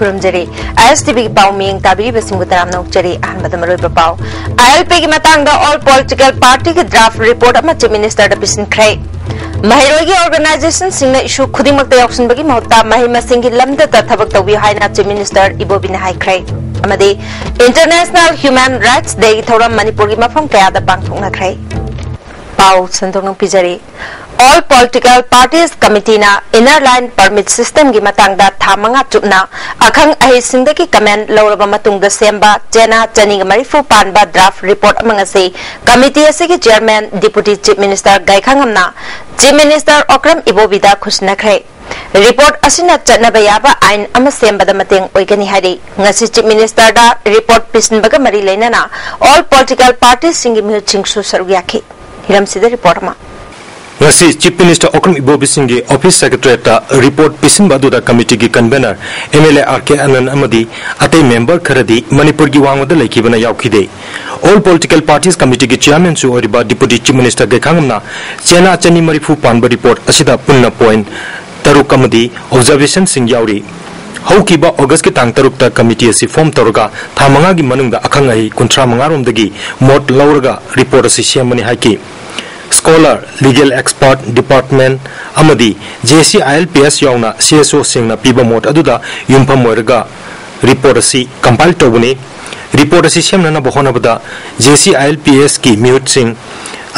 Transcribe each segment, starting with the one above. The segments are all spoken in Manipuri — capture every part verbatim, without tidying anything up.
ꯈꯨꯔꯨꯝꯖꯔꯤ꯫ ꯑꯥꯏ ꯑꯦꯁ ꯇꯤ ꯚꯤꯒꯤ ꯄꯥꯎ ꯃꯤꯌꯦꯡ ꯇꯥꯕꯤꯔꯤꯕꯁꯤꯡꯕꯨ ꯇꯔꯥꯝꯅ ꯑꯣꯛꯆꯔꯤ꯫ ꯑꯍꯥꯟꯕꯗ ꯃꯔꯨꯑꯣꯏꯕ ꯄꯥꯎ꯫ ꯑꯥꯏ ꯑꯦꯜ ꯄꯤꯒꯤ ꯃꯇꯥꯡꯗ all political partyꯒꯤ draft report ꯑꯃ Chief Ministerꯗ ꯄꯤꯁꯤꯟꯈ꯭ꯔꯦ꯫ ꯃꯍꯩꯔꯣꯏꯒꯤ organizationꯁꯤꯡꯅ issue ꯈꯨꯗꯤꯡꯃꯛꯇ ꯌꯥꯎꯁꯤꯟꯕꯒꯤ ꯃꯍꯨꯠꯇ ꯃꯍꯩ ꯃꯁꯤꯡꯒꯤ ꯂꯝꯗꯇ ꯊꯕꯛ ꯇꯧꯕꯤꯌꯨ ꯍꯥꯏꯅ Chief Minister ꯏꯕꯣꯕꯤꯅ ꯍꯥꯏꯈ꯭ꯔꯦ꯫ ꯑꯃꯗꯤ International Human Rights Dayꯒꯤ ꯊꯧꯔꯝ ꯃꯅꯤꯄꯨꯔꯒꯤ ꯃꯐꯝ ꯀꯌꯥꯗ ꯄꯥꯡꯊꯣꯛꯅꯈ꯭ꯔꯦ꯫ ꯄꯥꯎ ꯁꯟꯗꯣꯛꯅ ꯄꯤꯖꯔꯤ꯫ All Political Parties Committeeꯅ Inner Line Permit Systemꯒꯤ ꯃꯇꯥꯡꯗ ꯊꯥ ꯃꯉꯥ ꯆꯨꯞꯅ ꯑꯈꯪ ꯑꯍꯩꯁꯤꯡꯗꯒꯤ comment ꯂꯧꯔꯕ ꯃꯇꯨꯡꯗ ꯁꯦꯝꯕ ꯆꯦꯅꯥ ꯆꯅꯤꯒ ꯃꯔꯤꯐꯨ ꯄꯥꯟꯕ draft report ꯑꯃ ꯉꯁꯤ committee ꯑꯁꯤꯒꯤ chairman Deputy Chief Minister ꯒꯥꯏꯈꯥꯉꯝꯅ Chief Minister Okram ꯏꯕꯣꯕꯤꯗ ꯈꯨꯠꯁꯤꯟꯅꯈ꯭ꯔꯦ꯫ Report ꯑꯁꯤꯅ ꯆꯠꯅꯕ ꯌꯥꯕ ꯑꯥꯏꯟ ꯑꯃ ꯁꯦꯝꯕꯗ ꯃꯇꯦꯡ ꯑꯣꯏꯒꯅꯤ ꯍꯥꯏꯔꯤ꯫ ꯉꯁꯤ Chief Ministerꯗ report ꯄꯤꯁꯤꯟꯕꯒ ꯃꯔꯤ ꯂꯩꯅꯅ all political partiesꯁꯤꯡꯒꯤ ꯃꯤꯍꯨꯠꯁꯤꯡꯁꯨ ꯁꯔꯨꯛ ꯌꯥꯈꯤ꯫ ꯍꯤꯔꯝꯁꯤꯗ report ꯑꯃ꯫ ꯉꯁꯤ Chief Minister Okram ꯏꯕꯣꯕꯤꯁꯤꯡꯒꯤ office secretariatꯇ report ꯄꯤꯁꯤꯟꯕ ꯑꯗꯨꯗ committeeꯒꯤ convener M L A R K Anand ꯑꯃꯗꯤ ꯑꯇꯩ member ꯈꯔꯗꯤ ꯃꯅꯤꯄꯨꯔꯒꯤ ꯋꯥꯡꯃꯗ ꯂꯩꯈꯤꯕꯅ ꯌꯥꯎꯈꯤꯗꯦ꯫ All Political Parties Committeeꯒꯤ chairmanꯁꯨ ꯑꯣꯏꯔꯤꯕ Deputy Chief Minister ꯒꯩꯈꯥꯉꯝꯅ ꯆꯦꯅꯥ ꯆꯅꯤ ꯃꯔꯤꯐꯨ ꯄꯥꯟꯕ report ꯑꯁꯤꯗ ꯄꯨꯟꯅ point ꯇꯔꯨꯛ ꯑꯃꯗꯤ observationꯁꯤꯡ ꯌꯥꯎꯔꯤ꯫ ꯍꯧꯈꯤꯕ Augustꯀꯤ ꯇꯥꯡ ꯇꯔꯨꯛꯇ committee ꯑꯁꯤ form ꯇꯧꯔꯒ ꯊꯥ ꯃꯉꯥꯒꯤ ꯃꯅꯨꯡꯗ ꯑꯈꯪ ꯑꯍꯩ ꯀꯨꯟꯊ꯭ꯔꯥ ꯃꯉꯥ ꯔꯣꯝꯗꯒꯤ ꯃꯣꯠ ꯂꯧꯔꯒ report ꯑꯁꯤ ꯁꯦꯝꯕꯅꯤ ꯍꯥꯏꯈꯤ꯫ Scholar, legal expert, department ꯑꯃꯗꯤ J C I L P S ꯌꯥꯎꯅ C S Oꯁꯤꯡꯅ ꯄꯤꯕ ꯃꯣꯠ ꯑꯗꯨꯗ ꯌꯨꯝꯐꯝ ꯑꯣꯏꯔꯒ report ꯑꯁꯤ compile ꯇꯧꯕꯅꯤ꯫ Report ꯑꯁꯤ ꯁꯦꯝꯅꯅꯕ ꯍꯣꯠꯅꯕꯗ J C I L P Sꯀꯤ ꯃꯤꯍꯨꯠꯁꯤꯡ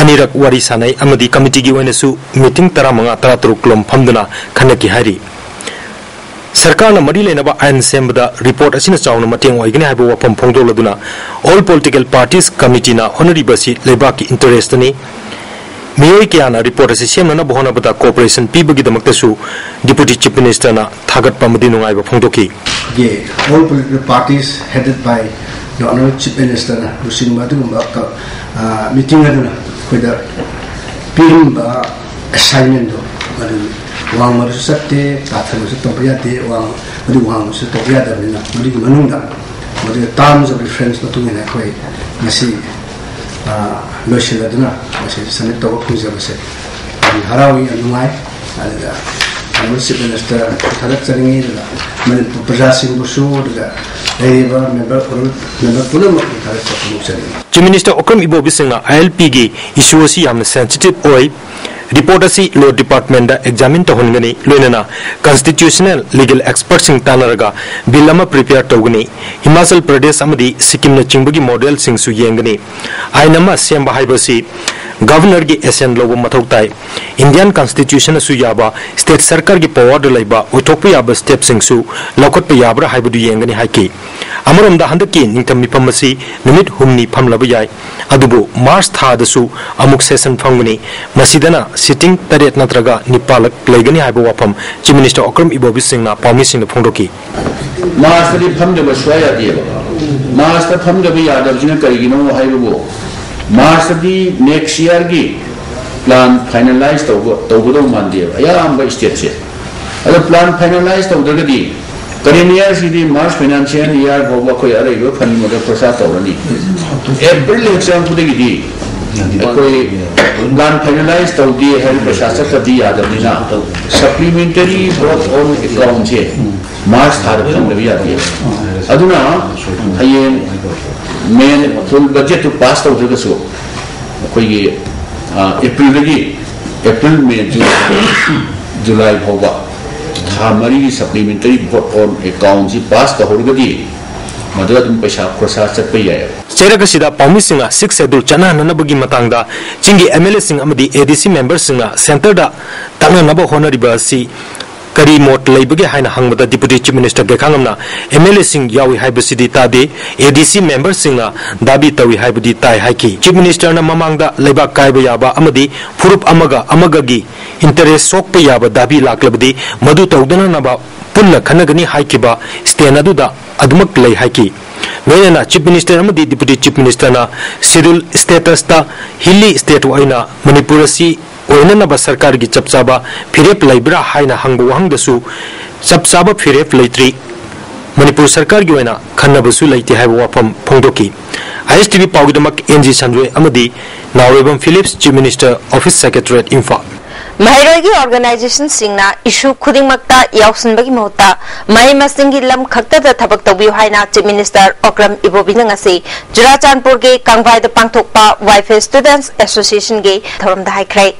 ꯑꯅꯤꯔꯛ ꯋꯥꯔꯤ ꯁꯥꯅꯩ ꯑꯃꯗꯤ committeeꯒꯤ ꯑꯣꯏꯅꯁꯨ meeting ꯇꯔꯥꯃꯉꯥ ꯇꯔꯥꯇꯔꯨꯛ ꯂꯣꯝ ꯐꯝꯗꯨꯅ ꯈꯟꯅꯈꯤ ꯍꯥꯏꯔꯤ꯫ ꯁꯔꯀꯥꯔꯅ ꯃꯔꯤ ꯂꯩꯅꯕ ꯑꯥꯏꯟ ꯁꯦꯝꯕꯗ report ꯑꯁꯤꯅ ꯆꯥꯎꯅ ꯃꯇꯦꯡ ꯑꯣꯏꯒꯅꯤ ꯍꯥꯏꯕ ꯋꯥꯐꯝ ꯐꯣꯡꯗꯣꯛꯂꯗꯨꯅ All Political Parties Committeeꯅ ꯍꯣꯠꯅꯔꯤꯕ ꯑꯁꯤ ꯂꯩꯕꯥꯛꯀꯤ interestꯅꯤ꯫ ꯃꯤꯑꯣꯏ ꯀꯌꯥꯅ report ꯑꯁꯤ ꯁꯦꯝꯅꯅꯕ ꯍꯣꯠꯅꯕꯗ cooperation ꯄꯤꯕꯒꯤꯗꯃꯛꯇꯁꯨ Deputy Chief Ministerꯅ ꯊꯥꯒꯠꯄ ꯑꯃꯗꯤ ꯅꯨꯡꯉꯥꯏꯕ ꯐꯣꯡꯗꯣꯛꯈꯤ꯫ All political parties headed by the Honorable Chief Ministerꯅ ꯂꯨꯆꯤꯡꯕ ꯑꯗꯨꯒꯨꯝꯕ ꯀ-, ꯑ, meeting ꯑꯗꯨꯅ ꯑꯩꯈꯣꯏꯗ ꯄꯤꯔꯝꯕ assignmentꯗꯣ ꯃꯗꯨ ꯋꯥꯡꯃꯗꯁꯨ ꯆꯠꯇꯦ, ꯇꯥꯊꯕꯁꯨ ꯇꯧꯕ ꯌꯥꯗꯦ, ꯋꯥꯡ-, ꯃꯗꯨ ꯋꯥꯡꯃꯁꯨ ꯇꯧꯕ ꯌꯥꯗꯕꯅꯤꯅ ꯃꯗꯨꯒꯤ ꯃꯅꯨꯡꯗ ꯃꯗꯨꯒꯤ terms of reference ꯃꯇꯨꯡ ꯏꯟꯅ ꯑꯩꯈꯣꯏ ꯉꯁꯤ, ꯑ, ꯂꯣꯏꯁꯤꯜꯂꯗꯨꯅ ꯉꯁꯤ submit ꯇꯧꯕ ꯐꯪꯖꯕꯁꯦ ꯌꯥꯝꯅ ꯍꯔꯥꯎꯏ, ꯌꯥꯝ ꯅꯨꯡꯉꯥꯏ꯫ ꯑꯗꯨꯒ, ꯑ, ꯆꯤꯐ ꯃꯤꯅꯤꯁꯇꯔ ꯊꯥꯒꯠꯆꯅꯤꯡꯉꯤ, ꯑꯗꯨꯒ ꯃꯅꯤꯄꯨꯔ ꯄ꯭ꯔꯖꯥꯁꯤꯡꯕꯨꯁꯨ, ꯑꯗꯨꯒ ꯂꯩꯔꯤꯕ ꯃꯦꯝꯕꯔ ꯃꯦꯝꯕꯔ ꯄꯨꯝꯅꯃꯛꯄꯨ ꯊꯥꯒꯠꯄ ꯐꯣꯡꯗꯣꯛꯆꯔꯤ꯫ ꯆꯤꯐ ꯃꯤꯅꯤꯁꯇꯔ ꯑꯣꯀ꯭ꯔꯝ ꯏꯕꯣꯕꯤ ꯁꯤꯡꯅ ꯑꯥꯏ ꯑꯦꯜ ꯄꯤꯒꯤ ꯏꯁꯨ ꯑꯁꯤ ꯌꯥꯝꯅ ꯁꯦꯟꯁꯤꯇꯤꯚ ꯑꯣꯏ, ꯔꯤꯄꯣꯔꯠ ꯑꯁꯤ ꯂꯣ ꯗꯤꯄꯥꯔꯠꯃꯦꯟꯗ ꯑꯦꯛꯖꯥꯃꯤꯟ ꯇꯧꯍꯟꯒꯅꯤ, ꯂꯣꯏꯅꯅ ꯀꯟꯁꯇꯤꯇ꯭ꯌꯨꯁꯅꯦꯜ ꯂꯤꯒꯦꯜ ꯑꯦꯛꯁꯄꯔꯠꯁꯤꯡ ꯇꯥꯟꯅꯔꯒ ꯕꯤꯜ ꯑꯃ ꯄ꯭ꯔꯤꯄꯦꯌꯔ ꯇꯧꯒꯅꯤ꯫ ꯍꯤꯃꯥꯆꯜ ꯄ꯭ꯔꯗꯦꯁ ꯑꯃꯗꯤ ꯁꯤꯛꯀꯤꯝꯅꯆꯤꯡꯕꯒꯤ ꯃꯣꯗꯦꯜꯁꯤꯡꯁꯨ ꯌꯦꯡꯒꯅꯤ꯫ ꯑꯥꯏꯟ ꯑꯃ ꯁꯦꯝꯕ ꯍꯥꯏꯕꯁꯤ ꯒꯚꯔꯅꯔꯒꯤ ꯑꯦꯁꯦꯟ ꯂꯧꯕ ꯃꯊꯧ ꯇꯥꯏ꯫ ꯏꯟꯗꯤꯌꯥꯟ ꯀꯟꯁꯇꯤꯇ꯭ꯌꯨꯁꯟꯅꯁꯨ ꯌꯥꯕ ꯁ꯭ꯇꯦꯠ ꯁꯔꯀꯥꯔꯒꯤ ꯄꯋꯥꯔꯗ ꯂꯩꯕ ꯑꯣꯏꯊꯣꯛꯄ ꯌꯥꯕ ꯁ꯭ꯇꯦꯞꯁꯤꯡꯁꯨ ꯂꯧꯈꯠꯄ ꯌꯥꯕ꯭ꯔꯥ ꯍꯥꯏꯕꯗꯨ ꯌꯦꯡꯒꯅꯤ ꯍꯥꯏꯈꯤ꯫ ꯑꯃꯔꯣꯝꯗ ꯍꯟꯗꯛꯀꯤ ꯅꯤꯡꯊꯝ ꯃꯤꯐꯝ ꯑꯁꯤ ꯅꯨꯃꯤꯠ ꯍꯨꯝꯅꯤ ꯐꯝꯂꯕ ꯌꯥꯏ, ꯑꯗꯨꯕꯨ ꯃꯥꯔꯆ ꯊꯥꯗꯁꯨ ꯑꯃꯨꯛ ꯁꯦꯁꯟ ꯐꯝꯒꯅꯤ꯫ ꯃꯁꯤꯗꯅ ꯁꯤꯇꯤꯡ ꯇꯔꯦꯠ ꯅꯠꯇ꯭ꯔꯒ ꯅꯤꯄꯥꯜꯂꯛ ꯂꯩꯒꯅꯤ ꯍꯥꯏꯕ ꯋꯥꯐꯝ ꯆꯤꯐ ꯃꯤꯅꯤꯁꯇꯔ ꯑꯣꯀ꯭ꯔꯝ ꯏꯕꯣꯕꯤ ꯁꯤꯡꯅ ꯄꯥꯎꯃꯤꯁꯤꯡꯗ ꯐꯣꯡꯗꯣꯛꯈꯤ꯫ ꯃꯥꯔꯆꯇꯗꯤ ꯐꯝꯗꯕ ꯁꯨꯡꯌꯥ ꯌꯥꯗꯦꯕ꯫ ꯃꯥꯔꯆꯇ ꯐꯝꯗꯕ ꯌꯥꯗꯕꯁꯤꯅ ꯀꯔꯤꯒꯤꯅꯣ ꯍꯥꯏꯕꯕꯨ, ꯃꯥꯔꯆꯇꯗꯤ ꯅꯦꯛꯁ ꯏꯌꯥꯔꯒꯤ ꯄ꯭ꯂꯥꯟ ꯐꯥꯏꯅꯦꯂꯥꯏꯁ ꯇꯧꯕ ꯇꯧꯒꯗꯧ ꯃꯥꯟꯗꯦꯕ ꯑꯌꯥꯝꯕ ꯁ꯭ꯇꯦꯠꯁꯦ꯫ ꯑꯗꯣ ꯄ꯭ꯂꯥꯟ ꯐꯥꯏꯅꯦꯂꯥꯏꯁ ꯇꯧꯗ꯭ꯔꯒꯗꯤ ꯀꯔꯦꯟ ꯏꯌꯥꯔꯁꯤꯗꯤ ꯃꯥꯔꯆ ꯐꯥꯏꯅꯥꯟꯁꯤꯌꯦꯜ ꯏꯌꯥꯔ ꯐꯥꯎꯕ ꯑꯩꯈꯣꯏ ꯑꯔꯩꯕ ꯐꯟ ꯃꯗ ꯈꯣꯔꯁꯥ ꯇꯧꯔꯅꯤ꯫ ꯑꯦꯄ꯭ꯔꯤꯜ ꯍꯦꯛ ꯆꯪꯉꯛꯄꯗꯒꯤꯗꯤ ꯑꯩꯈꯣꯏ ꯄ꯭ꯂꯥꯟ ꯐꯥꯏꯅꯦꯂꯥꯏꯁ ꯇꯧꯗꯦ ꯍꯥꯏꯕ ꯄꯩꯁꯥ ꯆꯠꯇꯕꯗꯤ ꯌꯥꯗꯕꯅꯤꯅ, ꯁꯄ꯭ꯂꯤꯃꯦꯟꯇꯔꯤ ꯚꯣꯠ ꯑꯣꯟ ꯑꯦꯀꯥꯎꯟꯁꯦ ꯃꯥꯔꯆ ꯊꯥꯗ ꯐꯪꯗꯕ ꯌꯥꯗꯦ꯫ ꯑꯗꯨꯅ ꯍꯌꯦꯡ ꯃꯦꯟ ꯐꯨꯜ ꯕꯖꯦꯠꯇꯨ ꯄꯥꯁ ꯇꯧꯗ꯭ꯔꯒꯁꯨ, ꯑꯩꯈꯣꯏꯒꯤ, ꯑ, ꯑꯦꯄ꯭ꯔꯤꯜꯗꯒꯤ, ꯑꯦꯄ꯭ꯔꯤꯜ, ꯃꯦ, ꯖꯨꯟ, ꯖꯨꯂꯥꯏ ꯐꯥꯎꯕ ꯊꯥ ꯃꯔꯤꯒꯤ ꯁꯄ꯭ꯂꯤꯃꯦꯟꯇꯔꯤ ꯚꯣꯠ ꯑꯣꯟ ꯑꯦꯀꯥꯎꯟꯁꯤ ꯄꯥꯁ ꯇꯧꯍꯧꯔꯒꯗꯤ ꯃꯗꯨ ꯑꯗꯨꯝ ꯄꯩꯁꯥ ꯈꯣꯔꯁꯥ ꯆꯠꯄ ꯌꯥꯏ꯫ ꯆꯩꯔꯛ ꯑꯁꯤꯗ ꯄꯥꯎꯃꯤꯁꯤꯡꯅ ꯁꯤꯛꯁ ꯁꯦꯗꯨꯜ ꯆꯠꯅꯍꯟꯅꯅꯕꯒꯤ ꯃꯇꯥꯡꯗ ꯆꯤꯡꯒꯤ ꯑꯦꯝ ꯑꯦꯜ ꯑꯦꯁꯤꯡ ꯑꯃꯗꯤ ꯑꯦ ꯗꯤ ꯁꯤ ꯃꯦꯝꯕꯔꯁꯤꯡꯅ ꯁꯦꯟꯇꯔꯗ ꯇꯛꯅꯅꯕ ꯍꯣꯠꯅꯔꯤꯕ ꯑꯁꯤ ꯀꯔꯤ ꯃꯣꯠ ꯂꯩꯕꯒꯦ ꯍꯥꯏꯅ ꯍꯪꯕꯗ ꯗꯤꯄꯨꯇꯤ ꯆꯤꯐ ꯃꯤꯅꯤꯁꯇꯔ ꯒꯦꯈꯥꯉꯝꯅ ꯑꯦꯝ ꯑꯦꯜ ꯑꯦꯁꯤꯡ ꯌꯥꯎꯏ ꯍꯥꯏꯕꯁꯤꯗꯤ ꯇꯥꯗꯦ, ꯑꯦ ꯗꯤ ꯁꯤ ꯃꯦꯝꯕꯔꯁꯤꯡꯅ ꯗꯥꯕꯤ ꯇꯧꯏ ꯍꯥꯏꯕꯗꯤ ꯇꯥꯏ ꯍꯥꯏꯈꯤ꯫ ꯆꯤꯐ ꯃꯤꯅꯤꯁꯇꯔꯅ ꯃꯃꯥꯡꯗ ꯂꯩꯕꯥꯛ ꯀꯥꯏꯕ ꯌꯥꯕ ꯑꯃꯗꯤ ꯐꯨꯔꯨꯞ ꯑꯃꯒ ꯑꯃꯒꯒꯤ ꯏꯟꯇꯔꯦꯁ ꯁꯣꯛꯄ ꯌꯥꯕ ꯗꯥꯕꯤ ꯂꯥꯛꯂꯕꯗꯤ ꯃꯗꯨ ꯇꯧꯗꯅꯅꯕ ꯄꯨꯟꯅ ꯈꯟꯅꯒꯅꯤ ꯍꯥꯏꯈꯤꯕ ꯁ꯭ꯇꯦꯟ ꯑꯗꯨꯗ ꯑꯗꯨꯃꯛ ꯂꯩ ꯍꯥꯏꯈꯤ꯫ ꯂꯣꯏꯅꯅ ꯆꯤꯐ ꯃꯤꯅꯤꯁꯇꯔ ꯑꯃꯗꯤ ꯗꯤꯄꯨꯇꯤ ꯆꯤꯐ ꯃꯤꯅꯤꯁꯇꯔꯅ ꯁꯦꯗꯨꯜ ꯁ꯭ꯇꯦꯇꯁꯇ ꯍꯤꯜꯂꯤ ꯁ꯭ꯇꯦꯠ ꯑꯣꯏꯅ ꯃꯅꯤꯄꯨꯔ ꯑꯁꯤ ꯑꯣꯏꯅꯅꯕ ꯁꯔꯀꯥꯔꯒꯤ ꯆꯞ ꯆꯥꯕ ꯐꯤꯔꯦꯞ ꯂꯩꯕ꯭ꯔꯥ ꯍꯥꯏꯅ ꯍꯪꯕ ꯋꯥꯍꯪꯗꯁꯨ ꯆꯞ ꯆꯥꯕ ꯐꯤꯔꯦꯞ ꯂꯩꯇ꯭ꯔꯤ, ꯃꯅꯤꯄꯨꯔ ꯁꯔꯀꯥꯔꯒꯤ ꯑꯣꯏꯅ ꯈꯟꯅꯕꯁꯨ ꯂꯩꯇꯦ ꯍꯥꯏꯕ ꯋꯥꯐꯝ ꯐꯣꯡꯗꯣꯛꯈꯤ꯫ ꯑꯥꯏ ꯑꯦꯁ ꯇꯤ ꯚꯤ ꯄꯥꯎꯒꯤꯗꯃꯛ ꯑꯦꯟ ꯖꯤ ꯁꯟꯖꯣꯏ ꯑꯃꯗꯤ Naorembam Phillips, chief minister office, secretariat, Imphal. ꯃꯍꯩꯔꯣꯏꯒꯤ organizationꯁꯤꯡꯅ issue ꯈꯨꯗꯤꯡꯃꯛꯇ ꯌꯥꯎꯁꯤꯟꯕꯒꯤ ꯃꯍꯨꯠꯇ ꯃꯍꯩ ꯃꯁꯤꯡꯒꯤ ꯂꯝ ꯈꯛꯇꯗ ꯊꯕꯛ ꯇꯧꯕꯤꯌꯨ ꯍꯥꯏꯅ Chief Minister Okram Ibobiꯅ ꯉꯁꯤ ꯆꯨꯔꯥꯆꯥꯟꯄꯨꯔꯒꯤ ꯀꯥꯡꯕꯥꯏꯗ ꯄꯥꯡꯊꯣꯛꯄ ꯋꯥꯏꯐꯩ Students Associationꯒꯤ ꯊꯧꯔꯝꯗ ꯍꯥꯏꯈ꯭ꯔꯦ꯫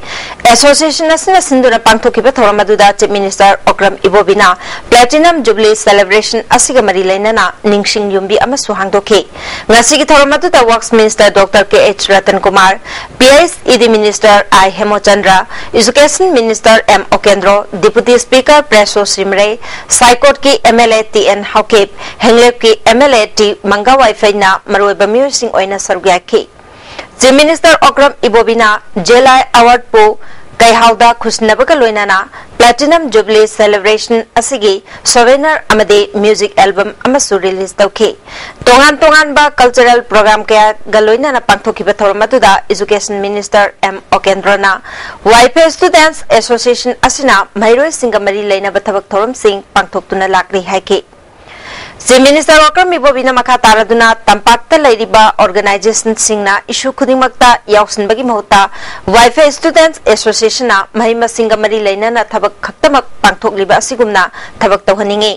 Association ꯑꯁꯤꯅ ꯁꯤꯟꯗꯨꯅ ꯄꯥꯡꯊꯣꯛꯈꯤꯕ ꯊꯧꯔꯝ ꯑꯗꯨꯗ Chief Minister Okram Ibobiꯅ Platinum Jubilee Celebration ꯑꯁꯤꯒ ꯃꯔꯤ ꯂꯩꯅꯅ ꯅꯤꯡꯁꯤꯡ ꯌꯨꯝꯕꯤ ꯑꯃꯁꯨ ꯍꯥꯡꯗꯣꯛꯈꯤ꯫ ꯉꯁꯤꯒꯤ ꯊꯧꯔꯝ ꯑꯗꯨꯗ Works Minister Doctor K H Ratan Kumar, P H E D Minister I Hemochandra, Education Minister M Okendro, Deputy Speaker Preso Shrimray, ꯁꯥꯏꯀꯣꯠꯀꯤ M L A T N Haokip, ꯍꯦꯡꯂꯦꯞꯀꯤ M L A T manga ꯋꯥꯏꯐꯩꯅ ꯃꯔꯨꯑꯣꯏꯕ ꯃꯤꯑꯣꯏꯁꯤꯡ ꯑꯣꯏꯅ ꯁꯔꯨꯛ ꯌꯥꯈꯤ꯫ Chief Minister Okram Ibobiꯅ J L I Awardꯄꯨ ꯀꯩꯍꯥꯎꯗ ꯈꯨꯁꯤꯟꯅꯕꯒ ꯂꯣꯏꯅꯅ Platinum Jubilee Celebration ꯑꯁꯤꯒꯤ souvenir ꯑꯃꯗꯤ music album ꯑꯃꯁꯨ release ꯇꯧꯈꯤ꯫ ꯇꯣꯉꯥꯟ ꯇꯣꯉꯥꯟꯕ cultural program ꯀꯌꯥꯒ ꯂꯣꯏꯅꯅ ꯄꯥꯡꯊꯣꯛꯈꯤꯕ ꯊꯧꯔꯝ ꯑꯗꯨꯗ Education Minister M Okendraꯅ ꯋꯥꯏꯐꯩ Students Association ꯑꯁꯤꯅ ꯃꯍꯩꯔꯣꯏꯁꯤꯡꯒ ꯃꯔꯤ ꯂꯩꯅꯕ ꯊꯕꯛ ꯊꯧꯔꯝꯁꯤꯡ ꯄꯥꯡꯊꯣꯛꯇꯨꯅ ꯂꯥꯛꯂꯤ ꯍꯥꯏꯈꯤ꯫ Chief Minister Okram Ibobiꯅ ꯃꯈꯥ ꯇꯥꯔꯗꯨꯅ ꯇꯝꯄꯥꯛꯇ ꯂꯩꯔꯤꯕ organizationꯁꯤꯡꯅ issue ꯈꯨꯗꯤꯡꯃꯛꯇ ꯌꯥꯎꯁꯤꯟꯕꯒꯤ ꯃꯍꯨꯠꯇ ꯋꯥꯏꯐꯩ Students Associationꯅ ꯃꯍꯩ ꯃꯁꯤꯡꯒ ꯃꯔꯤ ꯂꯩꯅꯅ ꯊꯕꯛ ꯈꯛꯇꯃꯛ ꯄꯥꯡꯊꯣꯛꯂꯤꯕ ꯑꯁꯤꯒꯨꯝꯅ ꯊꯕꯛ ꯇꯧꯍꯟꯅꯤꯡꯏ꯫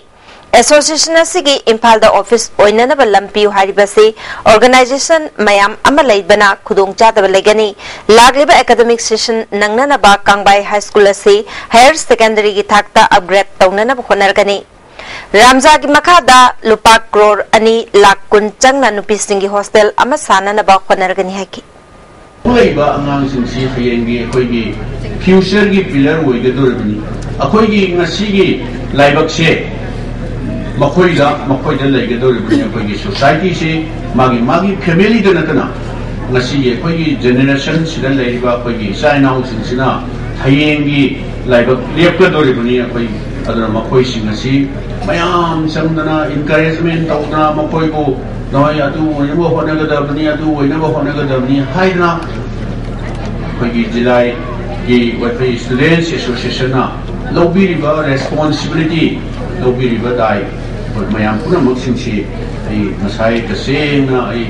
Association ꯑꯁꯤꯒꯤ ꯏꯝꯐꯥꯜꯗ office ꯑꯣꯏꯅꯅꯕ ꯂꯝ ꯄꯤꯌꯨ ꯍꯥꯏꯔꯤꯕꯁꯤ organization ꯃꯌꯥꯝ ꯑꯃ ꯂꯩꯕꯅ ꯈꯨꯗꯣꯡꯆꯥꯗꯕ ꯂꯩꯒꯅꯤ꯫ ꯂꯥꯛꯂꯤꯕ academic session ꯅꯪꯅꯅꯕ ꯀꯥꯡꯕꯥꯏ High School ꯑꯁꯤ higher secondaryꯒꯤ ꯊꯥꯛꯇ upgrade ꯇꯧꯅꯅꯕ ꯍꯣꯠꯅꯔꯒꯅꯤ꯫ ꯔꯥꯝꯖꯥꯒꯤ ꯃꯈꯥꯗ ꯂꯨꯄꯥ ꯀ꯭ꯔꯣꯔ ꯑꯅꯤ ꯂꯥꯈ ꯀꯨꯟ ꯆꯪꯅ ꯅꯨꯄꯤꯁꯤꯡꯒꯤ hostel ꯑꯃ ꯁꯥꯅꯅꯕ ꯍꯣꯠꯅꯔꯒꯅꯤ ꯍꯥꯏꯈꯤ꯫ ꯂꯩꯕ ꯑꯉꯥꯡꯁꯤꯡꯁꯤ ꯍꯌꯦꯡꯒꯤ ꯑꯩꯈꯣꯏꯒꯤ futureꯒꯤ pillar ꯑꯣꯏꯒꯗꯧꯔꯤꯕꯅꯤ꯫ ꯑꯩꯈꯣꯏꯒꯤ ꯉꯁꯤꯒꯤ ꯂꯥꯏꯕꯛꯁꯦ ꯃꯈꯣꯏꯗ, ꯃꯈꯣꯏꯗ ꯂꯩꯒꯗꯧꯔꯤꯕꯅꯤ꯫ ꯑꯩꯈꯣꯏꯒꯤ societyꯁꯤ ꯃꯥꯒꯤ, ꯃꯥꯒꯤ familyꯗ ꯅꯠꯇꯅ ꯉꯁꯤꯒꯤ ꯑꯩꯈꯣꯏꯒꯤ generationꯁꯤꯗ ꯂꯩꯔꯤꯕ ꯑꯩꯈꯣꯏꯒꯤ ꯏꯆꯥ ꯏꯅꯥꯎꯁꯤꯡꯁꯤꯅ ꯍꯌꯦꯡꯒꯤ ꯂꯥꯏꯕꯛ ꯂꯦꯞꯀꯗꯧꯔꯤꯕꯅꯤ꯫ ꯑꯩꯈꯣꯏ ꯑꯗꯨꯅ ꯃꯈꯣꯏꯁꯤꯡ ꯑꯁꯤ ꯃꯌꯥꯝ ꯆꯪꯗꯅ encouragement ꯇꯧꯗꯅ ꯃꯈꯣꯏꯕꯨ ꯅꯣꯏ ꯑꯗꯨ ꯑꯣꯏꯅꯕ ꯍꯣꯠꯅꯒꯗꯕꯅꯤ, ꯑꯗꯨ ꯑꯣꯏꯅꯕ ꯍꯣꯠꯅꯒꯗꯕꯅꯤ ꯍꯥꯏꯗꯅ ꯑꯩꯈꯣꯏꯒꯤ ꯖꯤꯂꯥꯒꯤ ꯋꯥꯏꯐꯩ Students Associationꯅ ꯂꯧꯕꯤꯔꯤꯕ responsibility, ꯂꯧꯕꯤꯔꯤꯕ ꯗꯥꯏ, ꯑꯩꯈꯣꯏ ꯃꯌꯥꯝ ꯄꯨꯝꯅꯃꯛꯁꯤꯡꯁꯤ ꯑꯩ ꯉꯁꯥꯏ ꯇꯁꯦꯡꯅ ꯑꯩ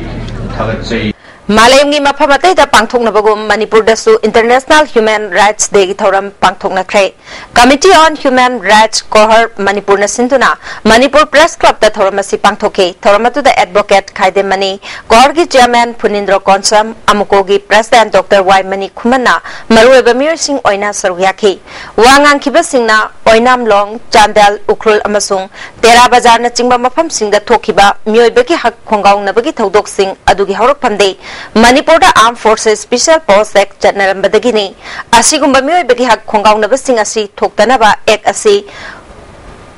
ꯊꯥꯒꯠꯆꯩ꯫ ꯃꯥꯂꯦꯝꯒꯤ ꯃꯐꯝ ꯑꯇꯩꯗ ꯄꯥꯡꯊꯣꯛꯅꯕꯒꯨꯝ ꯃꯅꯤꯄꯨꯔꯗꯁꯨ International Human Rights Dayꯒꯤ ꯊꯧꯔꯝ ꯄꯥꯡꯊꯣꯛꯅꯈ꯭ꯔꯦ꯫ Committee on Human Rights, ꯀꯣꯍꯔ, ꯃꯅꯤꯄꯨꯔꯅ ꯁꯤꯟꯗꯨꯅ ꯃꯅꯤꯄꯨꯔ Press Clubꯇ ꯊꯧꯔꯝ ꯑꯁꯤ ꯄꯥꯡꯊꯣꯛꯈꯤ꯫ ꯊꯧꯔꯝ ꯑꯗꯨꯗ Advocate ꯈꯥꯏꯗꯦꯝꯃꯅꯤ, ꯀꯣꯍꯔꯒꯤ Chairman ꯐꯨꯅꯤꯟꯗ꯭ꯔꯣ ꯀꯣꯟꯁꯝ, ꯑꯃꯨꯀꯣꯒꯤ President Doctor ꯋꯥꯏ ꯃꯅꯤ ꯈꯨꯃꯟꯅ ꯃꯔꯨꯑꯣꯏꯕ ꯃꯤꯑꯣꯏꯁꯤꯡ ꯑꯣꯏꯅ ꯁꯔꯨꯛ ꯌꯥꯈꯤ꯫ ꯋꯥ ꯉꯥꯡꯈꯤꯕꯁꯤꯡꯅ ꯑꯣꯏꯅꯥꯝꯂꯣꯡ, ꯆꯥꯟꯗꯦꯜ, ꯎꯈ꯭ꯔꯨꯜ ꯑꯃꯁꯨꯡ ꯇꯦꯔꯥ ꯕꯖꯥꯔꯅꯆꯤꯡꯕ ꯃꯐꯝꯁꯤꯡꯗ ꯊꯣꯛꯈꯤꯕ ꯃꯤꯑꯣꯏꯕꯒꯤ ꯍꯛ ꯈꯣꯡꯒꯥꯎꯅꯕꯒꯤ ꯊꯧꯗꯣꯛꯁꯤꯡ ꯑꯗꯨꯒꯤ ꯍꯧꯔꯛꯐꯝꯗꯤ ꯃꯅꯤꯄꯨꯔꯗ Armed Forces Special Powers Act ꯆꯠꯅꯔꯝꯕꯗꯒꯤꯅꯤ꯫ ꯑꯁꯤꯒꯨꯝꯕ ꯃꯤꯑꯣꯏꯕꯒꯤ ꯍꯛ ꯈꯣꯡꯒꯥꯎꯅꯕꯁꯤꯡ ꯑꯁꯤ ꯊꯣꯛꯇꯅꯕ Act ꯑꯁꯤ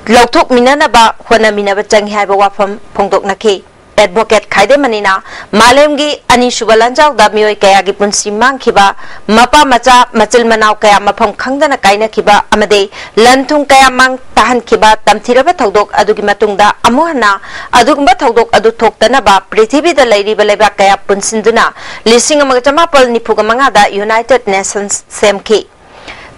ꯂꯧꯊꯣꯛꯃꯤꯟꯅꯅꯕ ꯍꯣꯠꯅꯃꯤꯟꯅꯕ ꯆꯪꯏ ꯍꯥꯏꯕ ꯋꯥꯐꯝ ꯐꯣꯡꯗꯣꯛꯅꯈꯤ꯫ Advocate ꯈꯥꯏꯗꯦꯝꯃꯅꯤꯅ ꯃꯥꯂꯦꯝꯒꯤ ꯑꯅꯤꯁꯨꯕ ꯂꯥꯟꯖꯥꯎꯗ ꯃꯤꯑꯣꯏ ꯀꯌꯥꯒꯤ ꯄꯨꯟꯁꯤ ꯃꯥꯡꯈꯤꯕ, ꯃꯄꯥ ꯃꯆꯥ, ꯃꯆꯤꯜ ꯃꯅꯥꯎ ꯀꯌꯥ ꯃꯐꯝ ꯈꯪꯗꯅ ꯀꯥꯏꯅꯈꯤꯕ ꯑꯃꯗꯤ ꯂꯟ ꯊꯨꯝ ꯀꯌꯥ ꯃꯥꯡ ꯇꯥꯍꯟꯈꯤꯕ ꯇꯝꯊꯤꯔꯕ ꯊꯧꯗꯣꯛ ꯑꯗꯨꯒꯤ ꯃꯇꯨꯡꯗ ꯑꯃꯨꯛ ꯍꯟꯅ ꯑꯗꯨꯒꯨꯝꯕ ꯊꯧꯗꯣꯛ ꯑꯗꯨ ꯊꯣꯛꯇꯅꯕ ꯄ꯭ꯔꯤꯊꯤꯕꯤꯗ ꯂꯩꯔꯤꯕ ꯂꯩꯕꯥꯛ ꯀꯌꯥ ꯄꯨꯟꯁꯤꯟꯗꯨꯅ ꯂꯤꯁꯤꯡ ꯑꯃꯒ ꯆꯃꯥꯄꯜ ꯅꯤꯐꯨꯒ ꯃꯉꯥꯗ United Nations ꯁꯦꯝꯈꯤ꯫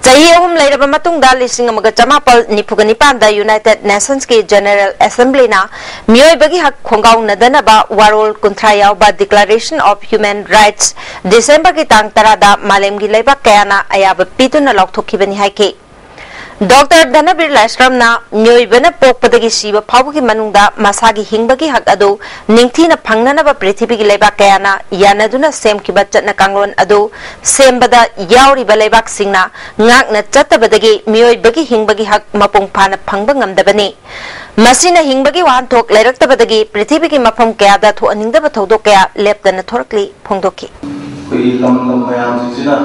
ꯆꯍꯤ ꯑꯍꯨꯝ ꯂꯩꯔꯕ ꯃꯇꯨꯡꯗ ꯂꯤꯁꯤꯡ ꯑꯃꯒ ꯆꯃꯥꯄꯜ ꯅꯤꯐꯨꯒ ꯅꯤꯄꯥꯟꯗ United Nations ꯀꯤ General Assembly ꯅ ꯃꯤꯑꯣꯏꯕꯒꯤ ꯍꯛ ꯈꯣꯡꯒꯥꯎꯅꯗꯅꯕ ꯋꯥꯔꯣꯜ ꯀꯨꯟꯊ꯭ꯔꯥ ꯌꯥꯎꯕ Declaration of Human Rights December ꯒꯤ ꯇꯥꯡ ꯇꯔꯥꯗ ꯃꯥꯂꯦꯝꯒꯤ ꯂꯩꯕꯥꯛ ꯀꯌꯥꯅ ꯑꯌꯥꯕ ꯄꯤꯗꯨꯅ ꯂꯥꯎꯊꯣꯛꯈꯤꯕꯅꯤ ꯍꯥꯏꯈꯤ꯫ ꯗꯣꯛꯇꯔ ꯙꯅꯕꯤꯔ ꯂꯥꯏꯁ꯭ꯔꯝꯅ ꯃꯤꯑꯣꯏꯕꯅ ꯄꯣꯛꯄꯗꯒꯤ ꯁꯤꯕ ꯐꯥꯎꯕꯒꯤ ꯃꯅꯨꯡꯗ ꯃꯁꯥꯒꯤ ꯍꯤꯡꯕꯒꯤ ꯍꯛ ꯑꯗꯨ ꯅꯤꯡꯊꯤꯅ ꯐꯪꯅꯅꯕ ꯄ꯭ꯔꯤꯊꯤꯕꯤꯒꯤ ꯂꯩꯕꯥꯛ ꯀꯌꯥꯅ ꯌꯥꯅꯗꯨꯅ ꯁꯦꯝꯈꯤꯕ ꯆꯠꯅ ꯀꯥꯡꯂꯣꯟ ꯑꯗꯨ ꯁꯦꯝꯕꯗ ꯌꯥꯎꯔꯤꯕ ꯂꯩꯕꯥꯛꯁꯤꯡꯅ ꯉꯥꯛꯅ ꯆꯠꯇꯕꯗꯒꯤ ꯃꯤꯑꯣꯏꯕꯒꯤ ꯍꯤꯡꯕꯒꯤ ꯍꯛ ꯃꯄꯨꯡ ꯐꯥꯅ ꯐꯪꯕ ꯉꯝꯗꯕꯅꯤ꯫ ꯃꯁꯤꯅ ꯍꯤꯡꯕꯒꯤ ꯋꯥꯍꯟꯊꯣꯛ ꯂꯩꯔꯛꯇꯕꯗꯒꯤ ꯄ꯭ꯔꯤꯊꯤꯕꯤꯒꯤ ꯃꯐꯝ ꯀꯌꯥꯗ ꯊꯣꯛꯍꯟꯅꯤꯡꯗꯕ ꯊꯧꯗꯣꯛ ꯀꯌꯥ ꯂꯦꯞꯇꯅ ꯊꯣꯔꯛꯂꯤ꯫ ꯐꯣꯡꯗꯣꯛꯈꯤ꯫ ꯑꯩꯈꯣꯏꯒꯤ ꯂꯝ ꯂꯝ ꯃꯌꯥꯝꯁꯤꯡꯁꯤꯅ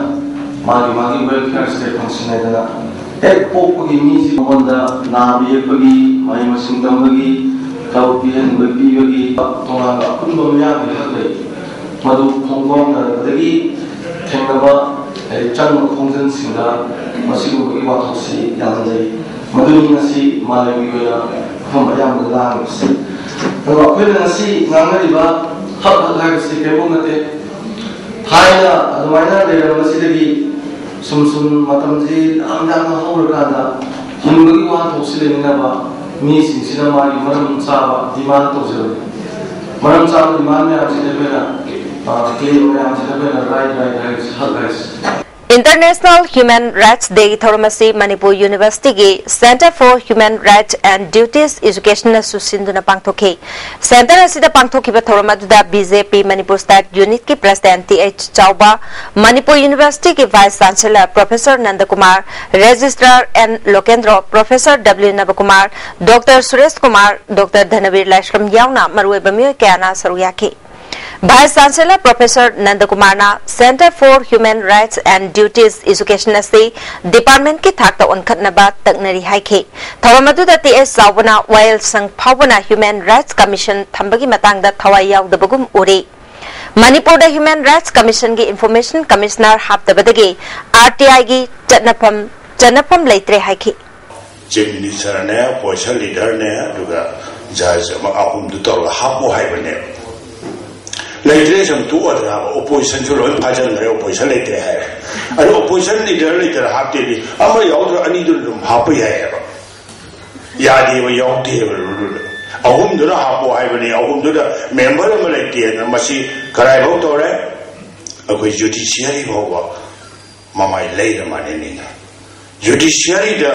ꯃꯥꯒꯤ ꯃꯥꯒꯤ welfare state ꯐꯪꯁꯟ ꯍꯥꯏꯗꯅ ꯍꯦꯛ ꯄꯣꯛꯄꯒꯤ ꯃꯤꯁꯤ ꯃꯉꯣꯟꯗ ꯅꯥꯕ ꯌꯦꯛꯄꯒꯤ, ꯃꯍꯩ ꯃꯁꯤꯡ ꯇꯝꯕꯒꯤ, ꯊꯕꯛ ꯄꯤꯍꯟꯕ ꯄꯤꯕꯒꯤ ꯇꯣꯉꯥꯟꯕ ꯑꯄꯨꯟꯕ ꯃꯤꯌꯥꯝꯒꯤ ꯍꯛ ꯂꯩ꯫ ꯃꯗꯨ ꯈꯣꯡꯗꯣꯛꯅꯔꯛꯄꯗꯒꯤ ꯊꯦꯡꯅꯕ, ꯍꯥꯏꯗꯤ ꯆꯪꯕ ꯈꯣꯡꯖꯪꯁꯤꯡꯗ ꯃꯁꯤꯒꯨꯝꯕꯒꯤ ꯋꯥꯊꯣꯛꯁꯤ ꯌꯥꯝꯅ ꯂꯩ꯫ ꯃꯗꯨꯅꯤ ꯉꯁꯤ ꯃꯥꯂꯦꯝꯒꯤ ꯑꯣꯏꯅ ꯃꯐꯝ ꯑꯌꯥꯝꯕꯗ ꯂꯥꯡꯂꯤꯕꯁꯤ꯫ ꯑꯗꯨꯒ ꯑꯩꯈꯣꯏꯅ ꯉꯁꯤ ꯉꯥꯡꯅꯔꯤꯕ ꯍꯛ ꯍꯛ ꯍꯥꯏꯕꯁꯤ ꯀꯔꯤꯒꯨꯝꯕ ꯅꯠꯇꯦ꯫ ꯊꯥꯏꯅ ꯑꯗꯨꯃꯥꯏꯅ ꯂꯩꯔꯝꯕꯁꯤꯗꯒꯤ ꯁꯨꯝ ꯁꯨꯝ ꯃꯇꯝꯁꯤ ꯌꯥꯝ ꯌꯥꯝꯅ ꯍꯧꯔꯀꯥꯟꯗ ꯍꯤꯡꯕꯒꯤ ꯋꯥꯍꯟꯊꯣꯛꯁꯤ ꯂꯩꯅꯅꯕ ꯃꯤꯁꯤꯡꯁꯤꯅ ꯃꯥꯒꯤ ꯃꯔꯝ ꯆꯥꯕ demand ꯇꯧꯖꯕꯅꯤ꯫ ꯃꯔꯝ ꯆꯥꯕ demand ꯃꯌꯥꯝꯁꯤꯗ ꯑꯩꯈꯣꯏꯅ ꯑ, ꯀ꯭ꯂꯦ ꯃꯌꯥꯝꯁꯤꯅ ꯑꯩꯈꯣꯏꯅ ꯂꯥꯏ ꯂꯥꯏ ꯂꯥꯏ ꯁꯥꯠ ꯂꯥꯏ꯫ International Human Rights Day ꯊꯧꯔꯝ ꯑꯁꯤ ꯃꯅꯤꯄꯨꯔ ꯌꯨꯅꯤꯚꯔꯁꯤꯇꯤꯒꯤ Center for Human Rights and Duties Education ꯅꯁꯨ ꯁꯤꯟꯗꯨꯅ ꯄꯥꯡꯊꯣꯛꯈꯤ꯫ Center ꯑꯁꯤꯗ ꯄꯥꯡꯊꯣꯛꯈꯤꯕ ꯊꯧꯔꯝ ꯑꯗꯨꯗ B J P Manipur State Unit ꯀꯤ President T H ꯆꯥꯎꯕ, ꯃꯅꯤꯄꯨꯔ ꯌꯨꯅꯤꯚꯔꯁꯤꯇꯤꯒꯤ Vice Chancellor Professor ꯅꯟꯗꯀꯨꯃꯥꯔ, Registrar N ꯂꯣꯀꯦꯟꯗ꯭ꯔꯣ, Professor W ꯅꯕꯀꯨꯃꯥꯔ, Doctor Suresh Kumar, Doctor ꯙꯅꯕꯤꯔ ꯂꯥꯏꯁ꯭ꯔꯝ ꯌꯥꯎꯅ ꯃꯔꯨꯑꯣꯏꯕ ꯃꯤꯑꯣꯏ ꯀꯌꯥꯅ ꯁꯔꯨꯛ ꯌꯥꯈꯤ꯫ Vice Chancellor Professor ꯅꯟꯗꯀꯨꯃꯥꯔꯅ Center for Human Rights and Duties Education ꯑꯁꯤ department ꯀꯤ ꯊꯥꯛꯇ ꯑꯣꯟꯈꯠꯅꯕ ꯇꯛꯅꯔꯤ ꯍꯥꯏꯈꯤ꯫ ꯊꯧꯔꯝ ꯑꯗꯨꯗ T H ꯆꯥꯎꯕꯅ ꯋꯥꯌꯦꯜꯁꯪ ꯐꯥꯎꯕꯅ Human Rights Commission ꯊꯝꯕꯒꯤ ꯃꯇꯥꯡꯗ ꯊꯋꯥꯏ ꯌꯥꯎꯗꯕꯒꯨꯝ ꯎꯔꯤ꯫ ꯃꯅꯤꯄꯨꯔꯗ Human Rights Commission ꯒꯤ Information Commissioner ꯍꯥꯞꯇꯕꯗꯒꯤ R T I ꯒꯤ ꯆꯠꯅꯐꯝ, ꯆꯠꯅꯐꯝ ꯂꯩꯇ꯭ꯔꯦ ꯍꯥꯏꯈꯤ꯫ Chief Minister ꯅꯦ, opposition leader ꯅꯦ, ꯑꯗꯨꯒ judge ꯑꯃ ꯑꯍꯨꯝꯗꯨ ꯇꯧꯔꯒ ꯍꯥꯞꯄꯣ ꯍꯥꯏꯕꯅꯦꯕ꯫ ꯂꯩꯇ꯭ꯔꯦ ꯁꯨꯝ ꯇꯣꯛꯑꯗ꯭ꯔꯥꯕ, opposition ꯁꯨ ꯂꯣꯏ ꯐꯥꯖꯤꯟꯈ꯭ꯔꯦ, opposition ꯂꯩꯇ꯭ꯔꯦ ꯍꯥꯏꯔꯦ꯫ ꯑꯗꯣ opposition leader ꯂꯩꯇꯅ ꯍꯥꯞꯇꯦꯗꯤ ꯑꯃ ꯌꯥꯎꯗ꯭ꯔ ꯑꯅꯤꯗꯨꯅ ꯑꯗꯨꯝ ꯍꯥꯞꯄ ꯌꯥꯏꯑꯕ꯫ ꯌꯥꯗꯦꯕ, ꯌꯥꯎꯗꯦꯕ rule ꯗ꯫ ꯑꯍꯨꯝꯗꯨꯅ ꯍꯥꯞꯄꯣ ꯍꯥꯏꯕꯅꯤ, ꯑꯍꯨꯝꯗꯨꯗ member ꯑꯃ ꯂꯩꯇꯦꯅ ꯃꯁꯤ ꯀꯔꯥꯏꯐꯥꯎ ꯇꯧꯔꯦ? ꯑꯩꯈꯣꯏ judiciary ꯐꯥꯎꯕ ꯃꯃꯥꯏ ꯂꯩꯔ ꯃꯥꯜꯂꯦ ꯃꯤꯅ꯫ Judiciary ꯗ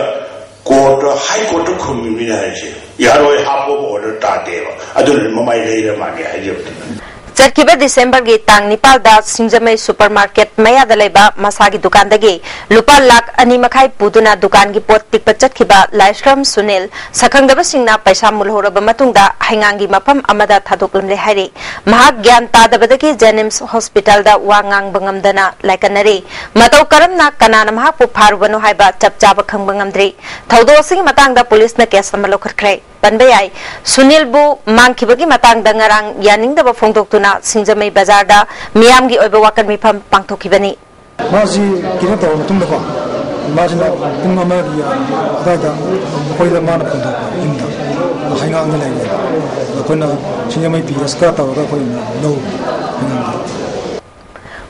court ꯇ, high court ꯇ ꯈꯨꯝꯃꯤꯕꯅꯤꯅ ꯍꯥꯏꯁꯦ꯫ ꯌꯥꯔꯣꯏ, ꯍꯥꯞꯄꯣꯕ order ꯇꯥꯗꯦꯕ꯫ ꯑꯗꯨꯅ ꯃꯃꯥꯏ ꯂꯩꯔ ꯃꯥꯜꯂꯦ ꯍꯥꯏꯖꯕꯗꯨꯅ꯫ ꯆꯠꯈꯤꯕ December ꯒꯤ ꯇꯥꯡ ꯅꯤꯄꯥꯜꯗ ꯁꯤꯡꯖꯃꯩ supermarket ꯃꯌꯥꯗ ꯂꯩꯕ ꯃꯁꯥꯒꯤ ꯗꯨꯀꯥꯟꯗꯒꯤ ꯂꯨꯄꯥ ꯂꯥꯈ ꯑꯅꯤ ꯃꯈꯥꯏ ꯄꯨꯗꯨꯅ ꯗꯨꯀꯥꯟꯒꯤ ꯄꯣꯠ ꯇꯤꯛꯄ ꯆꯠꯈꯤꯕ ꯂꯥꯏꯁ꯭ꯔꯝ ꯁꯨꯅꯤꯜ ꯁꯛꯈꯪꯗꯕꯁꯤꯡꯅ ꯄꯩꯁꯥ ꯃꯨꯜꯍꯧꯔꯕ ꯃꯇꯨꯡꯗ ꯍꯩꯉꯥꯡꯒꯤ ꯃꯐꯝ ꯑꯃꯗ ꯊꯥꯗꯣꯛꯂꯝꯂꯦ ꯍꯥꯏꯔꯤ꯫ ꯃꯍꯥꯛ ꯒ꯭ꯌꯥꯟ ꯇꯥꯗꯕꯗꯒꯤ JNIMS hospital ꯗ ꯋꯥ ꯉꯥꯡꯕ ꯉꯝꯗꯅ ꯂꯥꯏꯀꯠꯅꯔꯤ꯫ ꯃꯇꯧ ꯀꯔꯝꯅ ꯀꯅꯥꯅ ꯃꯍꯥꯛꯄꯨ ꯐꯥꯔꯨꯕꯅꯣ ꯍꯥꯏꯕ ꯆꯞ ꯆꯥꯕ ꯈꯪꯕ ꯉꯝꯗ꯭ꯔꯤ꯫ ꯊꯧꯗꯣꯛ ꯑꯁꯤꯒꯤ ꯃꯇꯥꯡꯗ ꯄꯨꯂꯤꯁꯅ case ꯑꯃ ꯂꯧꯈꯠꯈ꯭ꯔꯦ꯫ ꯄꯟꯕ ꯌꯥꯏ, ꯁꯨꯅꯤꯜꯕꯨ ꯃꯥꯡꯈꯤꯕꯒꯤ ꯃꯇꯥꯡꯗ ꯉꯔꯥꯡ ꯌꯥꯅꯤꯡꯗꯕ ꯐꯣꯡꯗꯣꯛꯇꯨꯅ ꯁꯤꯡꯖꯃꯩ ꯕꯖꯥꯔꯗ ꯃꯤꯌꯥꯝꯒꯤ ꯑꯣꯏꯕ ꯋꯥꯀꯠ ꯃꯤꯐꯝ ꯄꯥꯡꯊꯣꯛꯈꯤꯕꯅꯤ꯫ ꯃꯥꯁꯤ kidnap ꯇꯧꯔꯕ ꯃꯇꯨꯡꯗꯀꯣ, ꯃꯥꯁꯤꯅ ꯄꯨꯡ ꯑꯃꯒꯤ ꯑꯗꯨꯋꯥꯏꯗ ꯑꯩꯈꯣꯏꯗ ꯃꯥꯅ ꯐꯣꯟ ꯇꯧꯔꯛꯄ ꯌꯨꯝꯗ, ꯍꯩꯉꯥꯡꯗ ꯂꯩꯔꯦ꯫ ꯑꯩꯈꯣꯏꯅ ꯁꯤꯡꯖꯃꯩ P S ꯀ ꯇꯧꯔꯒ ꯑꯩꯈꯣꯏꯅ ꯂꯧ ꯍꯩꯉꯥꯡꯗ꯫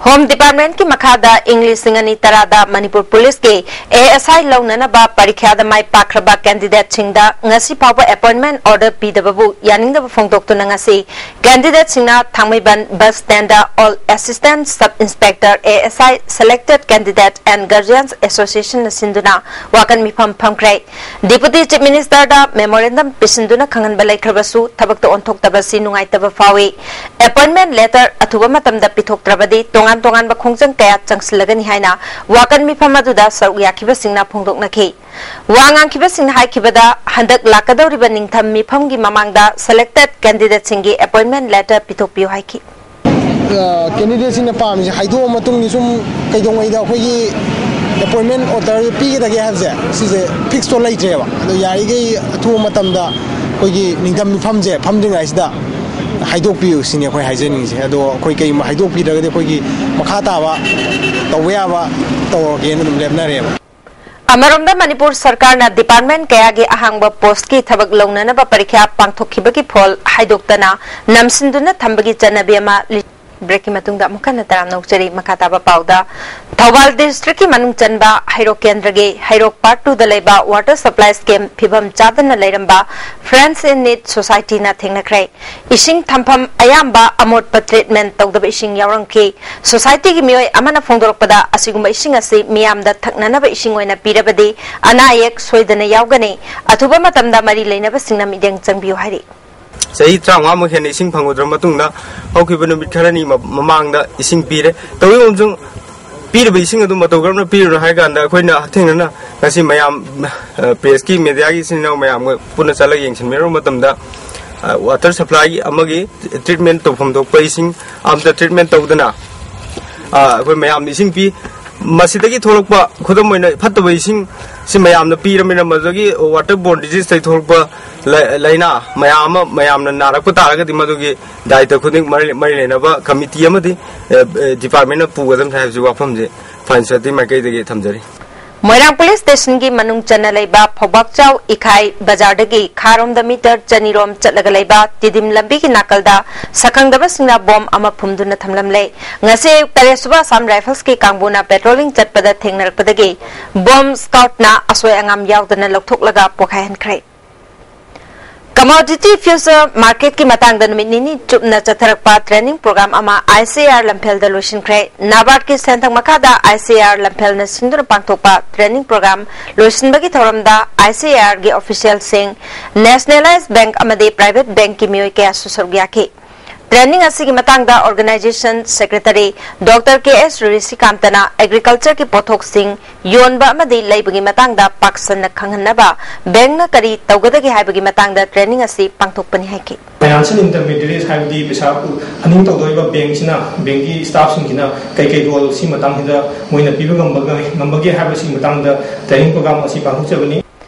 Home Department ꯀꯤ ꯃꯈꯥꯗ ꯏꯪ ꯂꯤꯁꯤꯡ ꯑꯅꯤ ꯇꯔꯥꯗ ꯃꯅꯤꯄꯨꯔ ꯄꯨꯂꯤꯁꯀꯤ A S I ꯂꯧꯅꯅꯕ ꯄꯔꯤꯈ꯭ꯌꯥꯗ ꯃꯥꯏ ꯄꯥꯛꯈ꯭ꯔꯕ candidateꯁꯤꯡꯗ ꯉꯁꯤ ꯐꯥꯎꯕ appointment order ꯄꯤꯗꯕꯕꯨ ꯌꯥꯅꯤꯡꯗꯕ ꯐꯣꯡꯗꯣꯛꯇꯨꯅ ꯉꯁꯤ candidateꯁꯤꯡꯅ ꯊꯥꯡꯃꯩꯕꯟ bus standꯗ All Assistant Sub Inspector A S I Selected Candidate and Guardians Associationꯅ ꯁꯤꯟꯗꯨꯅ ꯋꯥꯀꯟ ꯃꯤꯐꯝ ꯐꯝꯈ꯭ꯔꯦ꯫ Deputy Chief Ministerꯗ memorandum ꯄꯤꯁꯤꯟꯗꯨꯅ ꯈꯪꯍꯟꯕ ꯂꯩꯈ꯭ꯔꯕꯁꯨ ꯊꯕꯛꯇ ꯑꯣꯟꯊꯣꯛꯇꯕꯁꯤ ꯅꯨꯡꯉꯥꯏꯇꯕ ꯐꯥꯎꯏ꯫ Appointment letter ꯑꯊꯨꯕ ꯃꯇꯝꯗ ꯄꯤꯊꯣꯛꯇ꯭ꯔꯕꯗꯤ ꯇꯣꯉꯥꯟ ꯇꯣꯉꯥꯟꯕ ꯈꯣꯡꯖꯪ ꯀꯌꯥ ꯆꯪꯁꯤꯜꯂꯒꯅꯤ ꯍꯥꯏꯅ ꯋꯥꯀꯟ ꯃꯤꯐꯝ ꯑꯗꯨꯗ ꯁꯔꯨꯛ ꯌꯥꯈꯤꯕꯁꯤꯡꯅ ꯐꯣꯡꯗꯣꯛꯅꯈꯤ꯫ ꯋꯥ ꯉꯥꯡꯈꯤꯕꯁꯤꯡꯅ ꯍꯥꯏꯈꯤꯕꯗ, ꯍꯟꯗꯛ ꯂꯥꯛꯀꯗꯧꯔꯤꯕ ꯅꯤꯡꯊꯝ ꯃꯤꯐꯝꯒꯤ ꯃꯃꯥꯡꯗ selected candidateꯁꯤꯡꯒꯤ appointment letter ꯄꯤꯊꯣꯛꯄꯤꯌꯨ ꯍꯥꯏꯈꯤ꯫ Candidateꯁꯤꯡꯅ ꯄꯥꯝꯃꯤꯁꯦ ꯍꯥꯏꯗꯣꯛꯑ ꯃꯇꯨꯡꯗ ꯁꯨꯝ ꯀꯩꯗꯧꯉꯩꯗ ꯑꯩꯈꯣꯏꯒꯤ appointment order ꯄꯤꯒꯗꯒꯦ ꯍꯥꯏꯕꯁꯦ, ꯁꯤꯁꯦ fixꯇꯣ ꯂꯩꯇ꯭ꯔꯦꯕ꯫ ꯑꯗꯣ ꯌꯥꯔꯤꯈꯩ ꯑꯊꯨꯕ ꯃꯇꯝꯗ ꯑꯩꯈꯣꯏꯒꯤ ꯅꯤꯡꯊꯝ ꯃꯤꯐꯝꯁꯦ ꯐꯝꯗ꯭ꯔꯤꯉꯩꯁꯤꯗ ꯍꯥꯏꯗꯣꯛꯄꯤꯌꯨ ꯁꯤꯅꯤ ꯑꯩꯈꯣꯏ ꯍꯥꯏꯖꯅꯤꯡꯉꯤꯁꯦ꯫ ꯑꯗꯣ ꯑꯩꯈꯣꯏ ꯀꯩꯒꯨꯝꯕ ꯍꯥꯏꯗꯣꯛꯄꯤꯗ꯭ꯔꯒꯗꯤ ꯑꯩꯈꯣꯏꯒꯤ ꯃꯈꯥ ꯇꯥꯕ ꯇꯧꯕ ꯌꯥꯕ ꯇꯧꯔꯒꯦꯅ ꯑꯗꯨꯝ ꯂꯦꯞꯅꯔꯦꯕ꯫ ꯑꯃꯔꯣꯝꯗ, ꯃꯅꯤꯄꯨꯔ ꯁꯔꯀꯥꯔꯅ department ꯀꯌꯥꯒꯤ ꯑꯍꯥꯡꯕ postꯀꯤ ꯊꯕꯛ ꯂꯧꯅꯅꯕ ꯄꯔꯤꯈ꯭ꯌꯥ ꯄꯥꯡꯊꯣꯛꯈꯤꯕꯒꯤ ꯐꯣꯜ ꯍꯥꯏꯗꯣꯛꯇꯅ ꯅꯝꯁꯤꯟꯗꯨꯅ ꯊꯝꯕꯒꯤ ꯆꯠꯅꯕꯤ ꯑꯃ ꯂꯤ-, breakꯀꯤ ꯃꯇꯨꯡꯗ ꯑꯃꯨꯛ ꯍꯟꯅ ꯇꯔꯥꯝꯅ ꯑꯣꯛꯆꯔꯤ꯫ ꯃꯈꯥ ꯇꯥꯕ ꯄꯥꯎꯗ, ꯊꯧꯕꯥꯜ districtꯀꯤ ꯃꯅꯨꯡ ꯆꯟꯕ ꯍꯩꯔꯣꯛ ꯀꯦꯟꯗ꯭ꯔꯒꯤ ꯍꯩꯔꯣꯛ part twoꯗ ꯂꯩꯕ water supply scheme ꯐꯤꯕꯝ ꯆꯥꯗꯅ ꯂꯩꯔꯝꯕ Friends in Need Societyꯅ ꯊꯦꯡꯅꯈ꯭ꯔꯦ꯫ ꯏꯁꯤꯡ ꯊꯝꯐꯝ ꯑꯌꯥꯝꯕ ꯑꯃꯣꯠꯄ treatment ꯇꯧꯗꯕ ꯏꯁꯤꯡ ꯌꯥꯎꯔꯝꯈꯤ꯫ Societyꯒꯤ ꯃꯤꯑꯣꯏ ꯑꯃꯅ ꯐꯣꯡꯗꯣꯔꯛꯄꯗ, ꯑꯁꯤꯒꯨꯝꯕ ꯏꯁꯤꯡ ꯑꯁꯤ ꯃꯤꯌꯥꯝꯗ ꯊꯛꯅꯅꯕ ꯏꯁꯤꯡ ꯑꯣꯏꯅ ꯄꯤꯔꯕꯗꯤ ꯑꯅꯥ ꯑꯌꯦꯛ ꯁꯣꯏꯗꯅ ꯌꯥꯎꯒꯅꯤ꯫ ꯑꯊꯨꯕ ꯃꯇꯝꯗ ꯃꯔꯤ ꯂꯩꯅꯕꯁꯤꯡꯅ ꯃꯤꯠꯌꯦꯡ ꯆꯪꯕꯤꯌꯨ ꯍꯥꯏꯔꯤ꯫ ꯆꯍꯤ ꯇꯔꯥꯃꯉꯥꯃꯨꯛ ꯍꯦꯟꯅ ꯏꯁꯤꯡ ꯐꯪꯉꯨꯗ꯭ꯔꯕ ꯃꯇꯨꯡꯗ, ꯍꯧꯈꯤꯕ ꯅꯨꯃꯤꯠ ꯈꯔꯅꯤ ꯃ-, ꯃꯃꯥꯡꯗ ꯏꯁꯤꯡ ꯄꯤꯔꯦ꯫ ꯇꯧꯏꯒꯨꯝꯕꯁꯨꯡ ꯄꯤꯔꯤꯕ ꯏꯁꯤꯡ ꯑꯗꯨ ꯃꯇꯧ ꯀꯔꯝꯅ ꯄꯤꯔꯤꯅꯣ ꯍꯥꯏ ꯀꯥꯟꯗ, ꯑꯩꯈꯣꯏꯅ ꯍꯛꯊꯦꯡꯅꯅ ꯉꯁꯤ ꯃꯌꯥꯝ, ꯑ, pressꯀꯤ, mediaꯒꯤ ꯏꯆꯤꯟ ꯏꯅꯥꯎ ꯃꯌꯥꯝꯒ ꯄꯨꯟꯅ ꯆꯠꯂꯒ ꯌꯦꯡꯁꯤꯟꯃꯤꯟꯅꯔꯨꯕ ꯃꯇꯝꯗ, ꯑ, water supplyꯒꯤ ꯑꯃꯒꯤ treatment ꯇꯧꯐꯝ ꯊꯣꯛꯄ ꯏꯁꯤꯡ ꯑꯝꯇ treatment ꯇꯧꯗꯅ, ꯑ, ꯑꯩꯈꯣꯏ ꯃꯌꯥꯝꯗ ꯏꯁꯤꯡ ꯄꯤ꯫ ꯃꯁꯤꯗꯒꯤ ꯊꯣꯛꯂꯛꯄ, ꯈꯨꯗꯝ ꯑꯣꯏꯅ, ꯐꯠꯇꯕ ꯏꯁꯤꯡ ꯁꯤ ꯃꯌꯥꯝꯅ ꯄꯤꯔꯕꯅꯤꯅ, ꯃꯗꯨꯗꯒꯤ water borne diseaseꯇꯒꯤ ꯊꯣꯛꯂꯛꯄ ꯂ-, ꯂꯥꯏꯅꯥ ꯃꯌꯥꯝ ꯑꯃ ꯃꯌꯥꯝꯅ ꯅꯥꯔꯛꯄ ꯇꯥꯔꯒꯗꯤ, ꯃꯗꯨꯒꯤ ꯗꯥꯏꯇ ꯈꯨꯗꯤꯡ ꯃꯔꯤ, ꯃꯔꯤ ꯂꯩꯅꯕ committee ꯑꯃꯗꯤ, ꯑ, ꯑ, departmentꯅ ꯄꯨꯒꯗꯕꯅꯤ ꯍꯥꯏꯕꯁꯤ ꯋꯥꯐꯝꯁꯤ Fine Society ꯃꯥꯏꯀꯩꯗꯒꯤ ꯊꯝꯖꯔꯤ꯫ ꯃꯣꯏꯔꯥꯡ ꯄꯨꯂꯤꯁ ꯁ꯭ꯇꯦꯁꯟꯒꯤ ꯃꯅꯨꯡ ꯆꯟꯅ ꯂꯩꯕ ꯐꯧꯕꯥꯛꯆꯥꯎ ꯏꯈꯥꯏ ꯕꯖꯥꯔꯗꯒꯤ ꯈꯥꯔꯣꯝꯗ ꯃꯤꯇꯔ ꯆꯅꯤꯔꯣꯝ ꯆꯠꯂꯒ ꯂꯩꯕ ꯇꯤꯗꯤꯝ ꯂꯝꯕꯤꯒꯤ ꯅꯥꯀꯜꯗ ꯁꯛꯈꯪꯗꯕꯁꯤꯡꯅ ꯕꯣꯝ ꯑꯃ ꯐꯨꯝꯗꯨꯅ ꯊꯝꯂꯝꯂꯦ꯫ ꯉꯁꯤ ꯑꯌꯨꯛ ꯇꯔꯦꯠ ꯁꯨꯕ ꯑꯁꯥꯝ ꯔꯥꯏꯐꯜꯁꯀꯤ ꯀꯥꯡꯕꯨꯅ ꯄꯦꯇ꯭ꯔꯣꯂꯤꯡ ꯆꯠꯄꯗ ꯊꯦꯡꯅꯔꯛꯄꯗꯒꯤ ꯕꯣꯝ ꯁ꯭ꯀꯥꯎꯠꯅ ꯑꯁꯣꯏ ꯑꯉꯥꯝ ꯌꯥꯎꯗꯅ ꯂꯧꯊꯣꯛꯂꯒ ꯄꯣꯈꯥꯏꯍꯟꯈ꯭ꯔꯦ꯫ ꯀꯃꯣꯗꯤꯇꯤ ꯐ꯭ꯌꯨꯆꯔ ꯃꯥꯔꯀꯦꯠꯀꯤ ꯃꯇꯥꯡꯗ ꯅꯨꯃꯤꯠ ꯅꯤꯅꯤ ꯆꯨꯞꯅ ꯆꯠꯊꯔꯛꯄ ꯇ꯭ꯔꯦꯅꯤꯡ ꯄ꯭ꯔꯣꯒ꯭ꯔꯥꯝ ꯑꯃ ꯑꯥꯏ ꯁꯤ ꯑꯥꯔ ꯂꯝꯐꯦꯜꯗ ꯂꯣꯏꯁꯤꯟꯈ꯭ꯔꯦ꯫ ꯅꯥꯕꯥꯔꯗꯀꯤ ꯁꯦꯟꯊꯪ ꯃꯈꯥꯗ ꯑꯥꯏ ꯁꯤ ꯑꯥꯔ ꯂꯝꯐꯦꯜꯅ ꯁꯤꯟꯗꯨꯅ ꯄꯥꯡꯊꯣꯛꯄ ꯇ꯭ꯔꯦꯅꯤꯡ ꯄ꯭ꯔꯣꯒ꯭ꯔꯥꯝ ꯂꯣꯏꯁꯤꯟꯕꯒꯤ ꯊꯧꯔꯝꯗ ꯑꯥꯏ ꯁꯤ ꯑꯥꯔꯒꯤ ꯑꯣꯐꯤꯁꯤꯌꯦꯜꯁꯤꯡ, ꯅꯦꯁꯅꯦꯂꯥꯏꯖ ꯕꯦꯡꯛ ꯑꯃꯗꯤ ꯄ꯭ꯔꯥꯏꯚꯦꯠ ꯕꯦꯡꯛꯀꯤ ꯃꯤꯑꯣꯏ ꯀꯌꯥꯁꯨ ꯁꯔꯨꯛ ꯌꯥꯈꯤ꯫ ꯇ꯭ꯔꯦꯅꯤꯡ ꯑꯁꯤꯒꯤ ꯃꯇꯥꯡꯗ ꯑꯣꯔꯒꯅꯥꯏꯖꯦꯁꯟ ꯁꯦꯀ꯭ꯔꯦꯇꯔꯤ ꯗꯣꯛꯇꯔ ꯀꯦ ꯑꯦꯁ ꯔꯤꯁꯤꯀꯥꯟꯇꯅ ꯑꯦꯒ꯭ꯔꯤꯀꯜꯆꯔꯒꯤ ꯄꯣꯠꯊꯣꯛꯁꯤꯡ ꯌꯣꯟꯕ ꯑꯃꯗꯤ ꯂꯩꯕꯒꯤ ꯃꯇꯥꯡꯗ ꯄꯥꯛ ꯁꯟꯅ ꯈꯪꯍꯟꯅꯕ ꯕꯦꯡꯛꯅ ꯀꯔꯤ ꯇꯧꯒꯗꯒꯦ ꯍꯥꯏꯕꯒꯤ ꯃꯇꯥꯡꯗ ꯇ꯭ꯔꯦꯅꯤꯡ ꯑꯁꯤ ꯄꯥꯡꯊꯣꯛꯄꯅꯤ ꯍꯥꯏꯈꯤ꯫ ꯐꯥꯏꯅꯥꯟꯁꯤꯌꯦꯜ ꯏꯟꯇꯔꯃꯤꯗꯤꯌꯦꯇꯔꯤꯁ ꯍꯥꯏꯕꯗꯤ ꯄꯩꯁꯥ ꯄꯨ-, ꯍꯟꯅꯤꯡ ꯇꯧꯗꯣꯏꯕ ꯕꯦꯡꯛꯁꯤꯅ, ꯕꯦꯡꯛꯀꯤ ꯁ꯭ꯇꯥꯐꯁꯤꯡꯁꯤꯅ ꯀꯩ ꯀꯩ ꯔꯣꯜ ꯁꯤ ꯃꯇꯥꯡꯁꯤꯗ ꯃꯣꯏꯅ ꯄꯤꯕ ꯉꯝꯕꯒ-, ꯉꯝꯕꯒꯦ ꯍꯥꯏꯕꯁꯤꯒꯤ ꯃꯇꯥꯡꯗ ꯇ꯭ꯔꯦꯅꯤꯡ ꯄ꯭ꯔꯣꯒ꯭ꯔꯥꯝ ꯑꯁꯤ ꯄꯥꯡꯊꯣꯛꯆꯕꯅꯤ꯫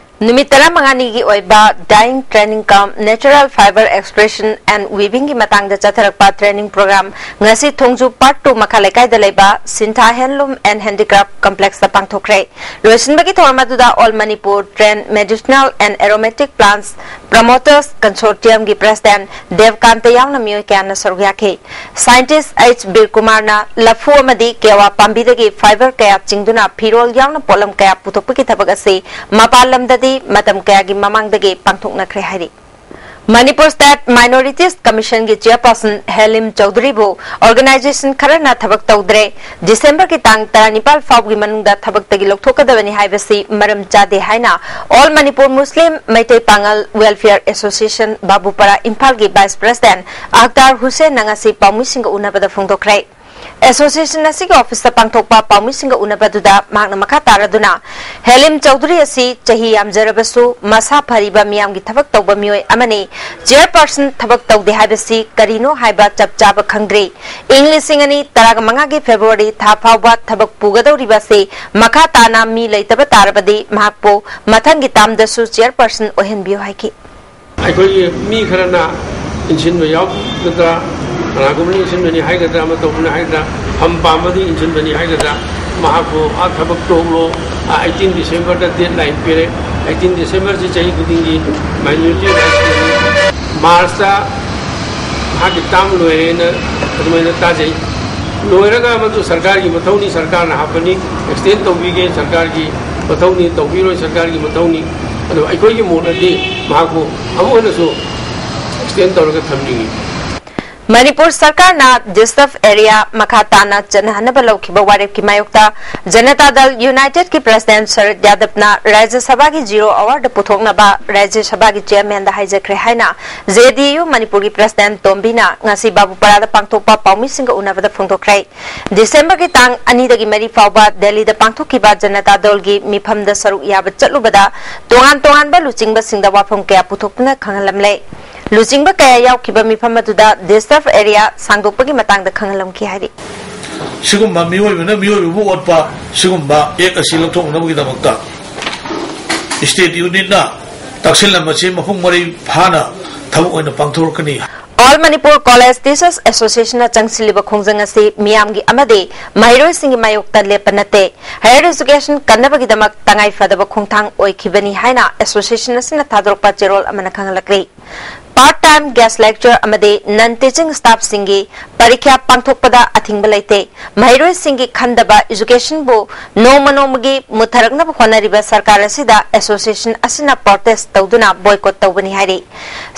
ꯅꯨꯃꯤꯠ ꯇꯔꯥꯃꯉꯥꯅꯤꯒꯤ ꯑꯣꯏꯕ dyeing training cum natural fiber expression and weavingꯒꯤ ꯃꯇꯥꯡꯗ ꯆꯠꯊꯔꯛꯄ ꯇ꯭ꯔꯦꯅꯤꯡ ꯄ꯭ꯔꯣꯒ꯭ꯔꯥꯝ ꯉꯁꯤ ꯊꯣꯡꯖꯨ ꯄꯥꯔꯠ ꯇꯨ ꯃꯈꯥ ꯂꯩꯀꯥꯏꯗ ꯂꯩꯕ ꯁꯤꯟꯊꯥ ꯍꯦꯟꯂꯨꯝ ꯑꯦꯟ ꯍꯦꯟꯗꯤꯀ꯭ꯔꯥꯐ ꯀꯝꯄ꯭ꯂꯦꯛꯁꯇ ꯄꯥꯡꯊꯣꯛꯈ꯭ꯔꯦ꯫ ꯂꯣꯏꯁꯤꯟꯕꯒꯤ ꯊꯧꯔꯝ ꯑꯗꯨꯗ All Manipur Trend Medicinal and Aromatic Plants Promoters Consortiumꯒꯤ ꯄ꯭ꯔꯦꯁꯤꯗꯦꯟꯠ ꯗꯦꯕꯀꯥꯟꯇ ꯌꯥꯎꯅ ꯃꯤꯑꯣꯏ ꯀꯌꯥꯅ ꯁꯔꯨꯛ ꯌꯥꯈꯤ꯫ ꯁꯥꯏꯟꯇꯤꯁꯠ ꯑꯩꯆ ꯕꯤꯔꯀꯨꯃꯥꯔꯅ ꯂꯐꯨ ꯑꯃꯗꯤ ꯀꯦꯋꯥ ꯄꯥꯝꯕꯤꯗꯒꯤ ꯐꯥꯏꯕꯔ ꯀꯌꯥ ꯆꯤꯡꯗꯨꯅ ꯐꯤꯔꯣꯜ ꯌꯥꯎꯅ ꯄꯣꯠꯂꯝ ꯀꯌꯥ ꯄꯨꯊꯣꯛꯄꯒꯤ ꯊꯕꯛ ꯑꯁꯤ ꯃꯄꯥꯟ ꯂꯝꯗꯗꯤ ꯃꯇꯝ ꯀꯌꯥꯒꯤ ꯃꯃꯥꯡꯗꯒꯤ ꯄꯥꯡꯊꯣꯛꯅꯈ꯭ꯔꯦ ꯍꯥꯏꯔꯤ꯫ ꯃꯅꯤꯄꯨꯔ ꯁ꯭ꯇꯦꯠ ꯃꯥꯏꯅꯣꯔꯤꯇꯤꯁ ꯀꯃꯤꯁꯟꯒꯤ ꯆꯦꯌꯔꯄꯔꯁꯟ ꯍꯦꯂꯤꯝ ꯆꯧꯙꯨꯔꯤꯕꯨ ꯑꯣꯔꯒꯅꯥꯏꯖꯦꯁꯟ ꯈꯔꯅ ꯊꯕꯛ ꯇꯧꯗ꯭ꯔꯦ, ꯗꯤꯁꯦꯝꯕꯔꯒꯤ ꯇꯥꯡ ꯇꯔꯥꯅꯤꯄꯥꯜ ꯐꯥꯎꯕꯒꯤ ꯃꯅꯨꯡꯗ ꯊꯕꯛꯇꯒꯤ ꯂꯧꯊꯣꯛꯀꯗꯕꯅꯤ ꯍꯥꯏꯕꯁꯤ ꯃꯔꯝ ꯆꯥꯗꯦ ꯍꯥꯏꯅ All Manipur Muslim Meitei Pangal Welfare Association ꯕꯥꯕꯨꯄꯥꯔꯥ ꯏꯝꯐꯥꯜꯒꯤ ꯚꯥꯏꯁ ꯄ꯭ꯔꯦꯁꯤꯗꯦꯟꯠ ꯑꯈꯇꯥꯔ ꯍꯨꯁꯦꯟꯅ ꯉꯁꯤ ꯄꯥꯎꯃꯤꯁꯤꯡꯒ ꯎꯅꯕꯗ ꯐꯣꯡꯗꯣꯛꯈ꯭ꯔꯦ꯫ ꯑꯦꯁꯣꯁꯤꯌꯦꯁꯟ ꯑꯁꯤꯒꯤ ꯑꯣꯐꯤꯁꯇ ꯄꯥꯡꯊꯣꯛꯄ ꯄꯥꯎꯃꯤꯁꯤꯡꯒ ꯎꯅꯕꯗꯨꯗ ꯃꯍꯥꯛꯅ ꯃꯈꯥ ꯇꯥꯔꯗꯨꯅ, ꯍꯦꯂꯤꯝ ꯆꯧꯙꯨꯔꯤ ꯑꯁꯤ ꯆꯍꯤ ꯌꯥꯝꯖꯔꯕꯁꯨ ꯃꯁꯥ ꯐꯔꯤꯕ ꯃꯤꯌꯥꯝꯒꯤ ꯊꯕꯛ ꯇꯧꯕ ꯃꯤꯑꯣꯏ ꯑꯃꯅꯤ꯫ ꯆꯦꯌꯔꯄꯔꯁꯟ ꯊꯕꯛ ꯇꯧꯗꯦ ꯍꯥꯏꯕꯁꯤ ꯀꯔꯤꯅꯣ ꯍꯥꯏꯕ ꯆꯞ ꯆꯥꯕ ꯈꯪꯗ꯭ꯔꯤ꯫ ꯏꯪ ꯂꯤꯁꯤꯡ ꯑꯅꯤ ꯇꯔꯥꯃꯉꯥꯒꯤ ꯐꯦꯕ꯭ꯔꯨꯋꯥꯔꯤ ꯊꯥ ꯐꯥꯎꯕ ꯊꯕꯛ ꯄꯨꯒꯗꯧꯔꯤꯕ ꯑꯁꯤ ꯃꯈꯥ ꯇꯥꯅ ꯃꯤ ꯂꯩꯇꯕ ꯇꯥꯔꯕꯗꯤ ꯃꯍꯥꯛꯄꯨ ꯃꯊꯪꯒꯤ ꯇꯥꯔꯝꯗꯁꯨ ꯆꯦꯌꯔꯄꯔꯁꯟ ꯑꯣꯏꯍꯟꯕꯤꯌꯨ ꯍꯥꯏꯈꯤ꯫ ꯑꯩꯈꯣꯏꯒꯤ ꯃꯤ ꯈꯔꯅ ꯏꯟꯁꯤꯟꯕ ꯌꯥꯎꯒꯗ꯭ꯔꯥ, ꯀꯅꯥꯒꯨꯝꯕꯅ ꯏꯟꯁꯤꯟꯕꯅꯤ ꯍꯥꯏꯒꯗ꯭ꯔꯥ, ꯑꯃ ꯇꯧꯕꯅꯤ ꯍꯥꯏꯒꯗ꯭ꯔꯥ, ꯐꯝ ꯄꯥꯝꯕꯗꯤ ꯏꯟꯁꯤꯟꯕꯅꯤ ꯍꯥꯏꯒꯗ꯭ꯔꯥ, ꯃꯍꯥꯛꯄꯨ ꯑꯥ ꯊꯕꯛ ꯇꯣꯛꯂꯣ, ꯑꯥ eighteen December ꯗ deadline ꯄꯤꯔꯦ꯫ Eighteen December ꯁꯤ ꯆꯍꯤ ꯈꯨꯗꯤꯡꯒꯤ minority rights ꯗꯦꯅꯤ꯫ March ꯇ ꯃꯍꯥꯛꯀꯤ term ꯂꯣꯏꯔꯦꯅ ꯑꯗꯨꯃꯥꯏꯅ ꯇꯥꯖꯩ꯫ ꯂꯣꯏꯔꯒ ꯃꯗꯨ ꯁꯔꯀꯥꯔꯒꯤ ꯃꯊꯧꯅꯤ, ꯁꯔꯀꯥꯔꯅ ꯍꯥꯞꯄꯅꯤ, extend ꯇꯧꯕꯤꯒꯦ ꯁꯔꯀꯥꯔꯒꯤ ꯃꯊꯧꯅꯤ, ꯇꯧꯕꯤꯔꯣꯏ ꯁꯔꯀꯥꯔꯒꯤ ꯃꯊꯧꯅꯤ꯫ ꯑꯗꯨ ꯑꯩꯈꯣꯏꯒꯤ ꯃꯣꯠꯅꯗꯤ ꯃꯍꯥꯛꯄꯨ ꯑꯃꯨꯛ ꯍꯟꯅꯁꯨ extend ꯇꯧꯔꯒ ꯊꯝꯅꯤꯡꯏ꯫ ꯃꯅꯤꯄꯨꯔ ꯁꯔꯀꯥꯔꯅ disturb area ꯃꯈꯥ ꯇꯥꯅ ꯆꯠꯅꯍꯟꯅꯕ ꯂꯧꯈꯤꯕ ꯋꯥꯔꯦꯞꯀꯤ ꯃꯥꯌꯣꯛꯇ ꯖꯅꯇꯥ ꯗꯜ United ꯀꯤ president ꯁꯔꯗ ꯌꯥꯗꯕꯅ ꯔꯥꯖ꯭ꯌ ꯁꯚꯥꯒꯤ zero hour ꯗ ꯄꯨꯊꯣꯛꯅꯕ ꯔꯥꯖ꯭ꯌ ꯁꯚꯥꯒꯤ chairman ꯗ ꯍꯥꯏꯖꯈ꯭ꯔꯦ ꯍꯥꯏꯅ J D U ꯃꯅꯤꯄꯨꯔꯒꯤ president ꯇꯣꯝꯕꯤꯅ ꯉꯁꯤ ꯕꯥꯕꯨꯄꯥꯔꯥꯗ ꯄꯥꯡꯊꯣꯛꯄ ꯄꯥꯎꯃꯤꯁꯤꯡꯒ ꯎꯅꯕꯗ ꯐꯣꯡꯗꯣꯛꯈ꯭ꯔꯦ꯫ ꯗꯤꯁꯦꯝꯕꯔꯒꯤ ꯇꯥꯡ ꯑꯅꯤꯗꯒꯤ ꯃꯔꯤ ꯐꯥꯎꯕ ꯗꯦꯜꯂꯤꯗ ꯄꯥꯡꯊꯣꯛꯈꯤꯕ ꯖꯅꯇꯥ ꯗꯜꯒꯤ ꯃꯤꯐꯝꯗ ꯁꯔꯨꯛ ꯌꯥꯕ ꯆꯠꯂꯨꯕꯗ ꯇꯣꯉꯥꯟ ꯇꯣꯉꯥꯟꯕ ꯂꯨꯆꯤꯡꯕꯁꯤꯡꯗ ꯋꯥꯐꯝ ꯀꯌꯥ ꯄꯨꯊꯣꯛꯇꯨꯅ ꯈꯪꯍꯜꯂꯝꯂꯦ꯫ ꯂꯨꯆꯤꯡꯕ ꯀꯌꯥ ꯌꯥꯎꯈꯤꯕ ꯃꯤꯐꯝ ꯑꯗꯨꯗ disturb area ꯁꯥꯡꯗꯣꯛꯄꯒꯤ ꯃꯇꯥꯡꯗ ꯈꯪꯍꯜꯂꯝꯈꯤ ꯍꯥꯏꯔꯤ꯫ ꯁꯤꯒꯨꯝꯕ ꯃꯤꯑꯣꯏꯕꯅ ꯃꯤꯑꯣꯏꯕꯕꯨ ꯑꯣꯠꯄ ꯁꯤꯒꯨꯝꯕ act ꯑꯁꯤ ꯂꯧꯊꯣꯛꯅꯕꯒꯤꯗꯃꯛꯇ state unit ꯅ ꯇꯛꯁꯤꯜꯂꯝꯕꯁꯤ ꯃꯄꯨꯡ ꯃꯔꯩ ꯐꯥꯅ ꯊꯕꯛ ꯑꯣꯏꯅ ꯄꯥꯡꯊꯣꯔꯛꯀꯅꯤ꯫ All Manipur College Teachers Association ꯅ ꯆꯪꯁꯤꯜꯂꯤꯕ ꯈꯣꯡꯖꯪ ꯑꯁꯤ ꯃꯤꯌꯥꯝꯒꯤ ꯑꯃꯗꯤ ꯃꯍꯩꯔꯣꯏꯁꯤꯡꯒꯤ ꯃꯥꯌꯣꯛꯇ ꯂꯦꯞꯄ ꯅꯠꯇꯦ, higher education ꯀꯟꯅꯕꯒꯤꯗꯃꯛ ꯇꯉꯥꯏ ꯐꯗꯕ ꯈꯣꯡꯊꯥꯡ ꯑꯣꯏꯈꯤꯕꯅꯤ ꯍꯥꯏꯅ association ꯑꯁꯤꯅ ꯊꯥꯗꯣꯔꯛꯄ ꯆꯦꯔꯣꯜ ꯑꯃꯅ ꯈꯪꯍꯜꯂꯛꯂꯤ꯫ Part time guest lecture ꯑꯃꯗꯤ non teaching staff ꯁꯤꯡꯒꯤ ꯄꯔꯤꯈ꯭ꯌꯥ ꯄꯥꯡꯊꯣꯛꯄꯗ ꯑꯊꯤꯡꯕ ꯂꯩꯇꯦ꯫ ꯃꯍꯩꯔꯣꯏꯁꯤꯡꯒꯤ ꯈꯟꯗꯕ education ꯕꯨ ꯅꯣꯡꯃ ꯅꯣꯡꯃꯒꯤ ꯃꯨꯠꯊꯔꯛꯅꯕ ꯍꯣꯠꯅꯔꯤꯕ ꯁꯔꯀꯥꯔ ꯑꯁꯤꯗ association ꯑꯁꯤꯅ protest ꯇꯧꯗꯨꯅ boycott ꯇꯧꯕꯅꯤ ꯍꯥꯏꯔꯤ꯫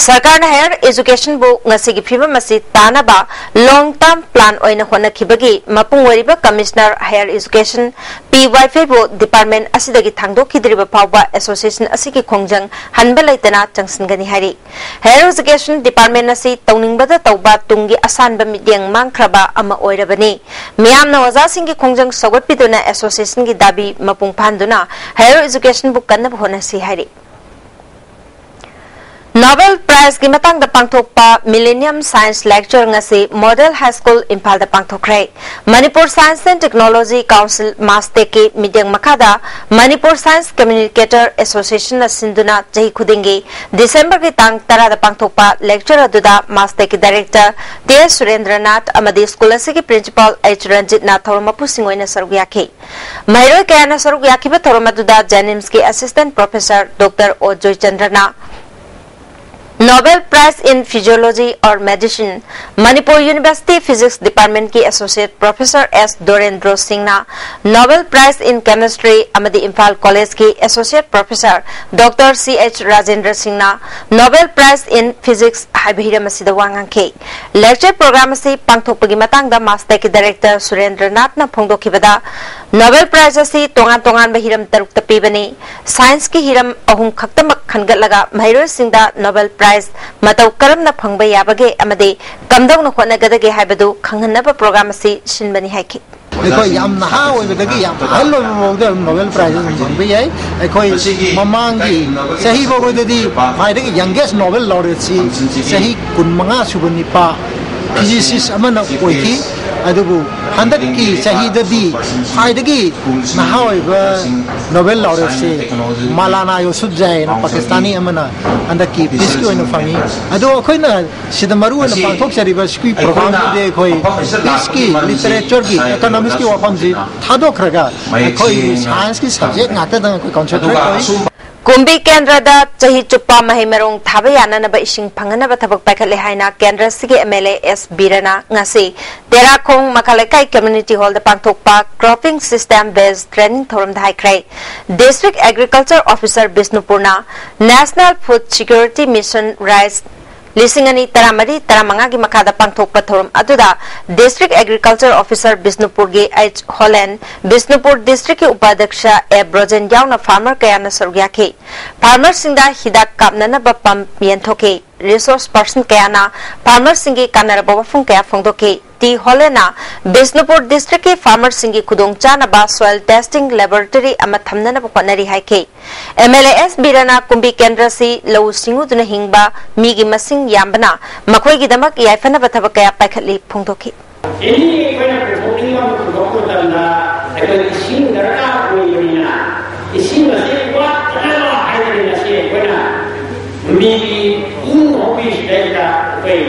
ꯁꯔꯀꯥꯔꯅ higher education ꯕꯨ ꯉꯁꯤꯒꯤ ꯐꯤꯕꯝ ꯑꯁꯤ ꯇꯥꯅꯕ long term plan ꯑꯣꯏꯅ ꯍꯣꯠꯅꯈꯤꯕꯒꯤ ꯃꯄꯨꯡ ꯑꯣꯏꯔꯤꯕ Commissioner Higher Education P Vaiphei ꯕꯨ department ꯑꯁꯤꯗꯒꯤ ꯊꯥꯡꯗꯣꯛꯈꯤꯗ꯭ꯔꯤꯕ ꯐꯥꯎꯕ association ꯑꯁꯤꯒꯤ ꯈꯣꯡꯖꯪ ꯍꯟꯕ ꯂꯩꯇꯅ ꯆꯪꯁꯤꯟꯒꯅꯤ ꯍꯥꯏꯔꯤ꯫ Higher Education Department ꯑꯁꯤ ꯇꯧꯅꯤꯡꯕꯗ ꯇꯧꯕ ꯇꯨꯡꯒꯤ ꯑꯁꯥꯟꯕ ꯃꯤꯠꯌꯦꯡ ꯃꯥꯡꯈ꯭ꯔꯕ ꯑꯃ ꯑꯣꯏꯔꯕꯅꯤ꯫ ꯃꯤꯌꯥꯝꯅ ꯑꯣꯖꯥꯁꯤꯡꯒꯤ ꯈꯣꯡꯖꯪ ꯁꯧꯒꯠꯄꯤꯗꯨꯅ association ꯒꯤ ꯗꯥꯕꯤ ꯃꯄꯨꯡ ꯐꯥꯍꯟꯗꯨꯅ higher education ꯕꯨ ꯀꯟꯅꯕ ꯍꯣꯠꯅꯁꯤ ꯍꯥꯏꯔꯤ꯫ Nobel Prize ꯒꯤ ꯃꯇꯥꯡꯗ ꯄꯥꯡꯊꯣꯛꯄ Millennium Science Lecture ꯉꯁꯤ Model High School ꯏꯝꯐꯥꯜꯗ ꯄꯥꯡꯊꯣꯛꯈ꯭ꯔꯦ꯫ Manipur Science and Technology Council, MassTech ꯀꯤ ꯃꯤꯠꯌꯦꯡ ꯃꯈꯥꯗ Manipur Science Communicator Association ꯅ ꯁꯤꯟꯗꯨꯅ ꯆꯍꯤ ꯈꯨꯗꯤꯡꯒꯤ December ꯒꯤ ꯇꯥꯡ ꯇꯔꯥꯗ ꯄꯥꯡꯊꯣꯛꯄ lecture ꯑꯗꯨꯗ MassTech ꯀꯤ Director ꯇꯤ ꯑꯦꯁ ꯁꯨꯔꯦꯟꯗ꯭ꯔꯅꯥꯊ ꯑꯃꯗꯤ school ꯑꯁꯤꯒꯤ Principal ꯑꯩꯆ ꯔꯟꯖꯤꯠꯅ ꯊꯧꯔꯝ ꯃꯄꯨꯁꯤꯡ ꯑꯣꯏꯅ ꯁꯔꯨꯛ ꯌꯥꯈꯤ꯫ ꯃꯍꯩꯔꯣꯏ ꯀꯌꯥꯅ ꯁꯔꯨꯛ ꯌꯥꯈꯤꯕ ꯊꯧꯔꯝ ꯑꯗꯨꯗ JNIMS ꯀꯤ Assistant Professor Doctor ꯑꯣ ꯖꯣꯏꯆꯟꯗ꯭ꯔꯅ Nobel Prize in Physiology or Medicine, Manipur University Physics Department ꯀꯤ Associate Professor ꯑꯦꯁ ꯗꯣꯔꯦꯟꯗ꯭ꯔꯣ ꯁꯤꯡꯅ Nobel Prize in Chemistry ꯑꯃꯗꯤ ꯏꯝꯐꯥꯜ College ꯀꯤ Associate Professor ꯗꯣꯛꯇꯔ ꯁꯤ ꯑꯩꯆ ꯔꯥꯖꯦꯟꯗ꯭ꯔ ꯁꯤꯡꯅ Nobel Prize in Physics ꯍꯥꯏꯕ ꯍꯤꯔꯝ ꯑꯁꯤꯗ ꯋꯥ ꯉꯥꯡꯈꯤ꯫ Lecture program ꯑꯁꯤ ꯄꯥꯡꯊꯣꯛꯄꯒꯤ ꯃꯇꯥꯡꯗ MassTech ꯀꯤ Director ꯁꯨꯔꯦꯟꯗ꯭ꯔꯅꯥꯊꯅ ꯐꯣꯡꯗꯣꯛꯈꯤꯕꯗ, Nobel Prize ꯑꯁꯤ ꯇꯣꯉꯥꯟ ꯇꯣꯉꯥꯟꯕ ꯍꯤꯔꯝ ꯇꯔꯨꯛꯇ ꯄꯤꯕꯅꯤ꯫ Science ꯀꯤ ꯍꯤꯔꯝ ꯑꯍꯨꯝ ꯈꯛꯇꯃꯛ ꯈꯟꯒꯠꯂꯒ ꯃꯍꯩꯔꯣꯏꯁꯤꯡꯗ Nobel Prize ꯃꯇꯧ ꯀꯔꯝꯅ ꯐꯪꯕ ꯌꯥꯕꯒꯦ ꯑꯃꯗꯤ ꯀꯝꯗꯧꯅ ꯍꯣꯠꯅꯒꯗꯒꯦ ꯍꯥꯏꯕꯗꯨ ꯈꯪꯍꯟꯅꯕ program ꯑꯁꯤ ꯁꯤꯟꯕꯅꯤ ꯍꯥꯏꯈꯤ꯫ ꯑꯩꯈꯣꯏ ꯌꯥꯝ ꯅꯍꯥ ꯑꯣꯏꯕꯗꯒꯤ ꯌꯥꯝ ꯑꯍꯜ ꯑꯣꯏꯕ ꯐꯥꯎꯗ Nobel Prize ꯑꯗꯨꯝ ꯐꯪꯕ ꯌꯥꯏ꯫ ꯑꯩꯈꯣꯏ ꯃꯃꯥꯡꯒꯤ ꯆꯍꯤ ꯐꯥꯎꯕꯗꯗꯤ ꯈ꯭ꯋꯥꯏꯗꯒꯤ youngest Nobel laureate ꯁꯤ ꯆꯍꯤ ꯀꯨꯟꯃꯉꯥ ꯁꯨꯕ ꯅꯤꯄꯥ physicist ꯑꯃꯅ ꯑꯣꯏꯈꯤ꯫ ꯑꯗꯨꯕꯨ ꯍꯟꯗꯛꯀꯤ ꯆꯍꯤꯗꯗꯤ ꯈ꯭ꯋꯥꯏꯗꯒꯤ ꯅꯍꯥ ꯑꯣꯏꯕ Nobel laureate ꯁꯤ ꯃꯥꯂꯥꯅꯥ ꯌꯨꯁꯨꯐꯖꯥꯏꯅ ꯄꯥꯀꯤꯁꯇꯥꯅꯤ ꯑꯃꯅ ꯍꯟꯗꯛꯀꯤ peace ꯀꯤ ꯑꯣꯏꯅ ꯐꯪꯉꯤ꯫ ꯑꯗꯣ ꯑꯩꯈꯣꯏꯅ ꯁꯤꯗ ꯃꯔꯨ ꯑꯣꯏꯅ ꯄꯥꯡꯊꯣꯛꯆꯔꯤꯕ ꯁꯤꯒꯤ program ꯁꯤꯗꯤ ꯑꯩꯈꯣꯏ peace ꯀꯤ, literature ꯒꯤ, economics ꯀꯤ ꯋꯥꯐꯝꯁꯤ ꯊꯥꯗꯣꯛꯈ꯭ꯔꯒ ꯑꯩꯈꯣꯏ science ꯀꯤ subject ꯉꯥꯛꯇꯗꯪ ꯑꯩꯈꯣꯏ concentrate ꯇꯧꯏ꯫ ꯀꯨꯝꯕꯤ ꯀꯦꯟꯗ꯭ꯔꯗ ꯆꯍꯤ ꯆꯨꯞꯄ ꯃꯍꯩ ꯃꯔꯣꯡ ꯊꯥꯕ ꯌꯥꯅꯅꯕ ꯏꯁꯤꯡ ꯐꯪꯍꯟꯅꯕ ꯊꯕꯛ ꯄꯥꯏꯈꯠꯂꯦ ꯍꯥꯏꯅ ꯀꯦꯟꯗ꯭ꯔꯁꯤꯒꯤ ꯑꯦꯝ ꯑꯦꯜ ꯑꯦ ꯑꯦꯁ ꯕꯤꯔꯅ ꯉꯁꯤ ꯇꯦꯔꯥꯈꯣꯡ ꯃꯈꯥ ꯂꯩꯀꯥꯏ community hall ꯗ ꯄꯥꯡꯊꯣꯛꯄ cropping system based training ꯊꯧꯔꯝꯗ ꯍꯥꯏꯈ꯭ꯔꯦ꯫ District Agriculture Officer ꯕꯤꯁꯅꯨꯄꯨꯔꯅ National Food Security Mission rice ꯂꯤꯁꯤꯡ ꯑꯅꯤ ꯇꯔꯥꯃꯔꯤ ꯇꯔꯥꯃꯉꯥꯒꯤ ꯃꯈꯥꯗ ꯄꯥꯡꯊꯣꯛꯄ ꯊꯧꯔꯝ ꯑꯗꯨꯗ District Agriculture Officer ꯕꯤꯁꯅꯨꯄꯨꯔꯒꯤ ꯑꯩꯆ ꯍꯣꯂꯦꯟ, ꯕꯤꯁꯅꯨꯄꯨꯔ district ꯀꯤ ꯎꯄꯥꯙ꯭ꯌꯛꯁ ꯑꯦ ꯕ꯭ꯔꯣꯖꯦꯟ ꯌꯥꯎꯅ farmer ꯀꯌꯥꯅ ꯁꯔꯨꯛ ꯌꯥꯈꯤ꯫ Farmer ꯁꯤꯡꯗ ꯍꯤꯗꯥꯛ ꯀꯥꯞꯅꯅꯕ pump ꯌꯦꯟꯊꯣꯛꯈꯤ꯫ Resource person ꯀꯌꯥꯅ farmer ꯁꯤꯡꯒꯤ ꯀꯥꯟꯅꯔꯕ ꯋꯥꯐꯝ ꯀꯌꯥ ꯐꯣꯡꯗꯣꯛꯈꯤ꯫ ꯇꯤ ꯍꯣꯂꯦꯟꯅ ꯕꯤꯁꯅꯨꯄꯨꯔ ꯗꯤꯁꯇ꯭ꯔꯤꯛꯀꯤ ꯐꯥꯔꯃꯔꯁꯤꯡꯒꯤ ꯈꯨꯗꯣꯡꯆꯥꯅꯕ soil testing laboratory ꯑꯃ ꯊꯝꯅꯅꯕ ꯍꯣꯠꯅꯔꯤ ꯍꯥꯏꯈꯤ꯫ ꯑꯦꯝ ꯑꯦꯜ ꯑꯦ ꯑꯦꯁ ꯕꯤꯔꯅ ꯀꯨꯝꯕꯤ ꯀꯦꯟꯗ꯭ꯔ ꯑꯁꯤ ꯂꯧꯎ ꯁꯤꯡꯎꯗꯨꯅ ꯍꯤꯡꯕ ꯃꯤꯒꯤ ꯃꯁꯤꯡ ꯌꯥꯝꯕꯅ ꯃꯈꯣꯏꯒꯤꯗꯃꯛ ꯌꯥꯏꯐꯅꯕ ꯊꯕꯛ ꯀꯌꯥ ꯄꯥꯏꯈꯠꯂꯤ ꯐꯣꯡꯗꯣꯛꯈꯤ꯫ ꯑꯦꯅꯤ ꯑꯩꯈꯣꯏꯅ ꯄꯨꯊꯣꯛꯅꯤꯡꯕ ꯑꯃ ꯄꯨꯊꯣꯛꯄ ꯃꯇꯝꯗ ꯑꯩꯈꯣꯏ ꯏꯁꯤꯡ ꯗꯔꯀꯥꯔ ꯑꯣꯏꯕꯅꯤꯅ ꯏꯁꯤꯡ ꯑꯁꯤ ꯋꯥꯠꯇꯅꯕ ꯍꯥꯏꯕꯅꯤ꯫ ꯉꯁꯤ ꯑꯩꯈꯣꯏꯅ ꯃꯤꯒꯤ ꯏꯃꯨꯡ ꯍꯧꯕꯤꯁꯤꯗꯩꯗ ꯑꯩꯈꯣꯏ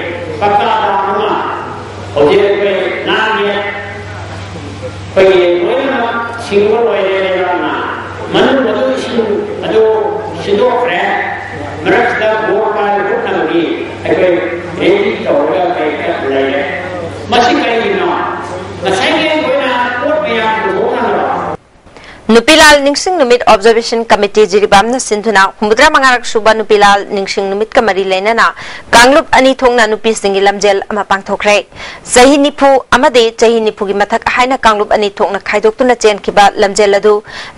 ꯄꯀꯥ ꯗꯥꯝ ꯑꯃ ꯍꯧꯖꯤꯛ ꯑꯩꯈꯣꯏ ꯅꯥꯒꯤ ꯑꯩꯈꯣꯏꯒꯤ ꯂꯣꯏꯅꯃꯛ ꯁꯤꯡꯕ ꯂꯣꯏꯔꯦ ꯂꯩꯕꯥꯛꯅ꯫ ꯃꯅꯨꯡ ꯑꯗꯨ ꯏꯁꯤꯡ ꯑꯗꯨ ꯁꯤꯟꯗꯣꯛꯈ꯭ꯔꯦ꯫ ꯃꯔꯛꯁꯤꯗ ꯕꯣꯔ ꯄꯥꯏꯕ ꯈꯣꯠꯅꯕꯒꯤ ꯑꯩꯈꯣꯏ ꯔꯦꯗꯤ ꯇꯧꯔꯒ ꯂꯩꯔꯦ꯫ ꯃꯁꯤ ꯀꯔꯤꯒꯤꯅꯣ? ꯉꯁꯥꯏꯒꯤ ꯑꯩꯈꯣꯏꯅ ꯄꯣꯠ ꯃꯌꯥꯝ ꯄꯨꯊꯣꯛꯅꯕ ꯅꯨꯄꯤꯂꯥꯜ ꯅꯤꯡꯁꯤꯡ ꯅꯨꯃꯤꯠ Observation Committee ꯖꯤꯔꯤꯕꯥꯝꯅ ꯁꯤꯟꯗꯨꯅ ꯍꯨꯝꯐꯨꯇꯔꯥ ꯃꯉꯥꯔꯛ ꯁꯨꯕ ꯅꯨꯄꯤꯂꯥꯜ ꯅꯤꯡꯁꯤꯡ ꯅꯨꯃꯤꯠꯀ ꯃꯔꯤ ꯂꯩꯅꯅ ꯀꯥꯡꯂꯨꯞ ꯑꯅꯤ ꯊꯣꯛꯅ ꯅꯨꯄꯤꯁꯤꯡꯒꯤ ꯂꯝꯖꯦꯜ ꯑꯃ ꯄꯥꯡꯊꯣꯛꯈ꯭ꯔꯦ꯫ ꯆꯍꯤ ꯅꯤꯐꯨ ꯑꯃꯗꯤ ꯆꯍꯤ ꯅꯤꯐꯨꯒꯤ ꯃꯊꯛ ꯍꯥꯏꯅ ꯀꯥꯡꯂꯨꯞ ꯑꯅꯤ ꯊꯣꯛꯅ ꯈꯥꯏꯗꯣꯛꯇꯨꯅ ꯆꯦꯟꯈꯤꯕ ꯂꯝꯖꯦꯜ ꯑꯗꯨ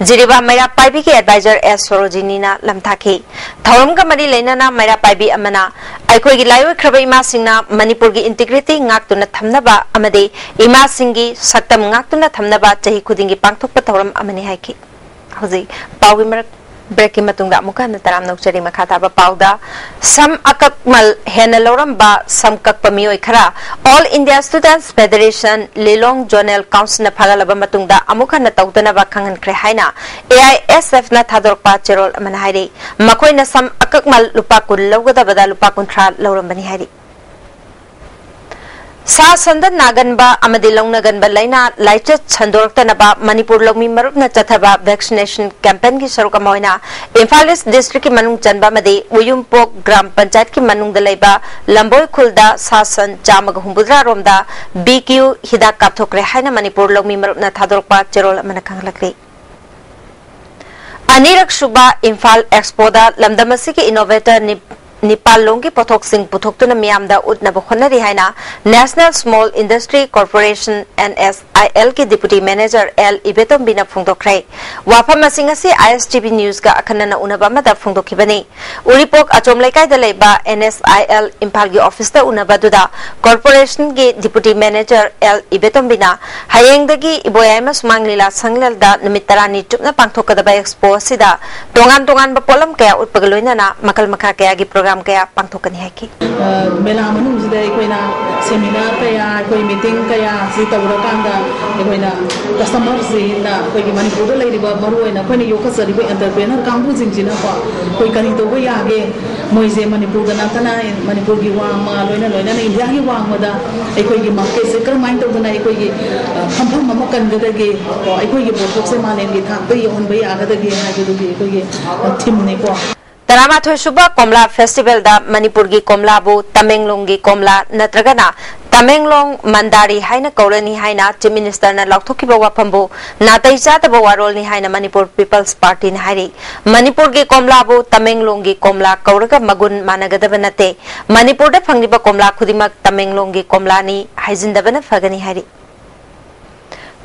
ꯖꯤꯔꯤꯕꯥꯝ ꯃꯩꯔꯥ ꯄꯥꯏꯕꯤꯒꯤ advisor ꯑꯦꯁ ꯁꯣꯔꯣꯖꯤꯅꯤꯅ ꯂꯝꯊꯥꯈꯤ꯫ ꯊꯧꯔꯝꯒ ꯃꯔꯤ ꯂꯩꯅꯅ ꯃꯩꯔꯥ ꯄꯥꯏꯕꯤ ꯑꯃꯅ ꯑꯩꯈꯣꯏꯒꯤ ꯂꯥꯏꯑꯣꯏꯈ꯭ꯔꯕ ꯏꯃꯥꯁꯤꯡꯅ ꯃꯅꯤꯄꯨꯔꯒꯤ integrity ꯉꯥꯛꯇꯨꯅ ꯊꯝꯅꯕ ꯑꯃꯗꯤ ꯏꯃꯥꯁꯤꯡꯒꯤ ꯁꯛꯇꯝ ꯉꯥꯛꯇꯨꯅ ꯊꯝꯅꯕ ꯆꯍꯤ ꯈꯨꯗꯤꯡꯒꯤ ꯄꯥꯡꯊꯣꯛꯄ ꯊꯧꯔꯝ ꯑꯃꯅꯤ ꯍꯥꯏꯈꯤ꯫ ꯍꯧꯖꯤꯛ ꯄꯥꯎꯒꯤ ꯃꯔꯛ breakꯀꯤ ꯃꯇꯨꯡꯗ ꯑꯃꯨꯛꯀ ꯍꯟꯅ ꯇꯔꯥꯝꯅ ꯑꯣꯛꯆꯔꯤ꯫ ꯃꯈꯥ ꯇꯥꯕ ꯄꯥꯎꯗ ꯁꯝ ꯑꯀꯛꯃꯜ ꯍꯦꯟꯅ ꯂꯧꯔꯝꯕ ꯁꯝ ꯀꯛꯄ ꯃꯤꯑꯣꯏ ꯈꯔ All India Students Federation Lilong Zonal Councilꯅ ꯐꯥꯒꯠꯂꯕ ꯃꯇꯨꯡꯗ ꯑꯃꯨꯛ ꯍꯟꯅ ꯇꯧꯗꯅꯕ ꯈꯪꯍꯟꯈ꯭ꯔꯦ ꯍꯥꯏꯅ ꯑꯦ ꯑꯥꯏ ꯑꯦꯁ ꯑꯦꯐꯅ ꯊꯥꯗꯣꯔꯛꯄ ꯆꯦꯔꯣꯜ ꯑꯃꯅ ꯍꯥꯏꯔꯤ꯫ ꯃꯈꯣꯏꯅ ꯁꯝ ꯑꯀꯛꯃꯜ ꯂꯨꯄꯥ ꯀꯨꯟ ꯂꯧꯒꯗꯕꯗ ꯂꯨꯄꯥ ꯀꯨꯟꯊ꯭ꯔꯥ ꯂꯧꯔꯝꯕꯅꯤ ꯍꯥꯏꯔꯤ꯫ ꯁꯥ ꯁꯟꯗ ꯅꯥꯒꯟꯕ ꯑꯃꯗꯤ ꯂꯧꯅꯒꯟꯕ ꯂꯥꯏꯅꯥ ꯂꯥꯏꯆꯠ ꯁꯟꯗꯣꯔꯛꯇꯅꯕ ꯃꯅꯤꯄꯨꯔ ꯂꯧꯃꯤ ꯃꯔꯨꯞꯅ ꯆꯠꯊꯕ vaccination campaignꯒꯤ ꯁꯔꯨꯛ ꯑꯃ ꯑꯣꯏꯅ ꯏꯝꯐꯥꯜ ꯏꯁ ꯗꯤꯁꯇ꯭ꯔꯤꯛꯀꯤ ꯃꯅꯨꯡ ꯆꯟꯕ ꯑꯃꯗꯤ ꯎꯌꯨꯝꯄꯣꯛ ꯒ꯭ꯔꯥꯝ ꯄꯟꯆꯥꯌꯠꯀꯤ ꯃꯅꯨꯡꯗ ꯂꯩꯕ ꯂꯝꯕꯣꯏ ꯈꯨꯜꯗ ꯁꯥ ꯁꯟ ꯆꯥꯝꯃꯒ ꯍꯨꯝꯐꯨꯇꯔꯥ ꯔꯣꯝꯗ ꯕꯤ ꯀ꯭ꯌꯨ ꯍꯤꯗꯥꯛ ꯀꯥꯞꯊꯣꯛꯈ꯭ꯔꯦ ꯍꯥꯏꯅ ꯃꯅꯤꯄꯨꯔ ꯂꯧꯃꯤ ꯃꯔꯨꯞꯅ ꯊꯥꯗꯣꯔꯛꯄ ꯆꯦꯔꯣꯜ ꯑꯃꯅ ꯈꯪꯍꯜꯂꯛꯂꯤ꯫ ꯑꯅꯤꯔꯛ ꯁꯨꯕ ꯏꯝꯐꯥꯜ ꯑꯦꯛꯁꯄꯣꯗ ꯂꯝꯗꯝ ꯑꯁꯤꯒꯤ innovator ꯅꯤ-, ꯅꯤꯄꯥꯜ ꯂꯣꯝꯒꯤ ꯄꯣꯠꯊꯣꯛꯁꯤꯡ ꯄꯨꯊꯣꯛꯇꯨꯅ ꯃꯤꯌꯥꯝꯗ ꯎꯠꯅꯕ ꯍꯣꯠꯅꯔꯤ ꯍꯥꯏꯅ National Small Industry Corporation, N S I L ꯒꯤ Deputy Manager L ꯏꯕꯦꯇꯣꯝꯕꯤꯅ ꯐꯣꯡꯗꯣꯛꯈ꯭ꯔꯦ꯫ ꯋꯥꯐꯝ ꯑꯁꯤ ꯉꯁꯤ I S T V News ꯒ ꯑꯈꯟꯅꯅ ꯎꯅꯕ ꯑꯃꯗ ꯐꯣꯡꯗꯣꯛꯈꯤꯕꯅꯤ꯫ ꯎꯔꯤꯄꯣꯛ ꯑꯆꯣꯝ ꯂꯩꯀꯥꯏꯗ ꯂꯩꯕ N S I L ꯏꯝꯐꯥꯜꯒꯤ office ꯇ ꯎꯅꯕ ꯑꯗꯨꯗ corporation ꯒꯤ Deputy Manager L ꯏꯕꯦꯇꯣꯝꯕꯤꯅ ꯍꯌꯦꯡꯗꯒꯤ ꯏꯕꯣꯌꯥꯏꯃ ꯁꯨꯃꯥꯡ ꯂꯤꯂꯥ ꯁꯪꯂꯦꯜꯗ ꯅꯨꯃꯤꯠ ꯇꯔꯥꯅꯤ ꯆꯨꯞꯅ ꯄꯥꯡꯊꯣꯛꯀꯗꯕ expo ꯑꯁꯤꯗ ꯇꯣꯉꯥꯟ ꯇꯣꯉꯥꯟꯕ ꯄꯣꯠꯂꯝ ꯀꯌꯥ ꯎꯠꯄꯒ ꯂꯣꯏꯅꯅ ꯃꯈꯜ ꯃꯈꯥ ꯀꯌꯥꯒꯤ program ꯀꯌꯥ ꯄꯥꯡꯊꯣꯛꯀꯅꯤ ꯍꯥꯏꯈꯤ꯫ ꯑ, ꯃꯦꯂꯥ ꯃꯅꯨꯡꯁꯤꯗ ꯑꯩꯈꯣꯏꯅ seminar ꯀꯌꯥ, ꯑꯩꯈꯣꯏ meeting ꯀꯌꯥ ꯁꯤ ꯇꯧꯔꯀꯥꯟꯗ ꯑꯩꯈꯣꯏꯅ customer ꯁꯤꯅ ꯑꯩꯈꯣꯏꯒꯤ ꯃꯅꯤꯄꯨꯔꯗ ꯂꯩꯔꯤꯕ ꯃꯔꯨꯑꯣꯏꯅ ꯑꯩꯈꯣꯏꯅ ꯌꯣꯛꯈꯠꯆꯔꯤꯕ entrepreneur ꯀꯥꯡꯕꯨꯁꯤꯡꯁꯤꯅꯀꯣ ꯑꯩꯈꯣꯏ ꯀꯔꯤ ꯇꯧꯕ ꯌꯥꯒꯦ, ꯃꯣꯏꯁꯦ ꯃꯅꯤꯄꯨꯔꯗ ꯅꯠꯇꯅ ꯃꯅꯤꯄꯨꯔꯒꯤ ꯋꯥꯡꯃ ꯂꯣꯏꯅ ꯂꯣꯏꯅꯅ ꯏꯟꯗꯤꯌꯥꯒꯤ ꯋꯥꯡꯃꯗ ꯑꯩꯈꯣꯏꯒꯤ market ꯁꯦ ꯀꯔꯝꯍꯥꯏꯅ ꯇꯧꯗꯅ ꯑꯩꯈꯣꯏꯒꯤ, ꯑ, ꯐꯝꯐꯝ ꯑꯃ ꯀꯟꯒꯗꯒꯦ, ꯀꯣ, ꯑꯩꯈꯣꯏꯒꯤ ꯄꯣꯠꯊꯣꯛꯁꯦ ꯃꯥꯂꯦꯝꯒꯤ ꯊꯥꯛꯇ ꯌꯧꯍꯟꯕ ꯌꯥꯒꯗꯒꯦ ꯍꯥꯏꯕꯗꯨꯒꯤ ꯑꯩꯈꯣꯏꯒꯤ, ꯑ, theme ꯅꯤꯀꯣ꯫ ꯇꯔꯥꯃꯥꯊꯣꯏ ꯁꯨꯕ ꯀꯣꯝꯂꯥ festival ꯗ ꯃꯅꯤꯄꯨꯔꯒꯤ ꯀꯣꯝꯂꯥꯕꯨ ꯇꯃꯦꯡꯂꯣꯡꯒꯤ ꯀꯣꯝꯂꯥ ꯅꯠꯇ꯭ꯔꯒꯅ ꯇꯃꯦꯡꯂꯣꯡ ꯃꯟꯗꯥꯔꯤ ꯍꯥꯏꯅ ꯀꯧꯔꯅꯤ ꯍꯥꯏꯅ Chief Minister ꯅ ꯂꯥꯎꯊꯣꯛꯈꯤꯕ ꯋꯥꯐꯝꯕꯨ ꯅꯥꯇꯩ ꯆꯥꯗꯕ ꯋꯥꯔꯣꯜꯅꯤ ꯍꯥꯏꯅ ꯃꯅꯤꯄꯨꯔ People's Party ꯅ ꯍꯥꯏꯔꯤ꯫ ꯃꯅꯤꯄꯨꯔꯒꯤ ꯀꯣꯝꯂꯥꯕꯨ ꯇꯃꯦꯡꯂꯣꯡꯒꯤ ꯀꯣꯝꯂꯥ ꯀꯧꯔꯒ ꯃꯒꯨꯟ ꯃꯥꯟꯅꯒꯗꯕ ꯅꯠꯇꯦ꯫ ꯃꯅꯤꯄꯨꯔꯗ ꯐꯪꯂꯤꯕ ꯀꯣꯝꯂꯥ ꯈꯨꯗꯤꯡꯃꯛ ꯇꯃꯦꯡꯂꯣꯡꯒꯤ ꯀꯣꯝꯂꯥꯅꯤ ꯍꯥꯏꯖꯤꯟꯗꯕꯅ ꯐꯒꯅꯤ ꯍꯥꯏꯔꯤ꯫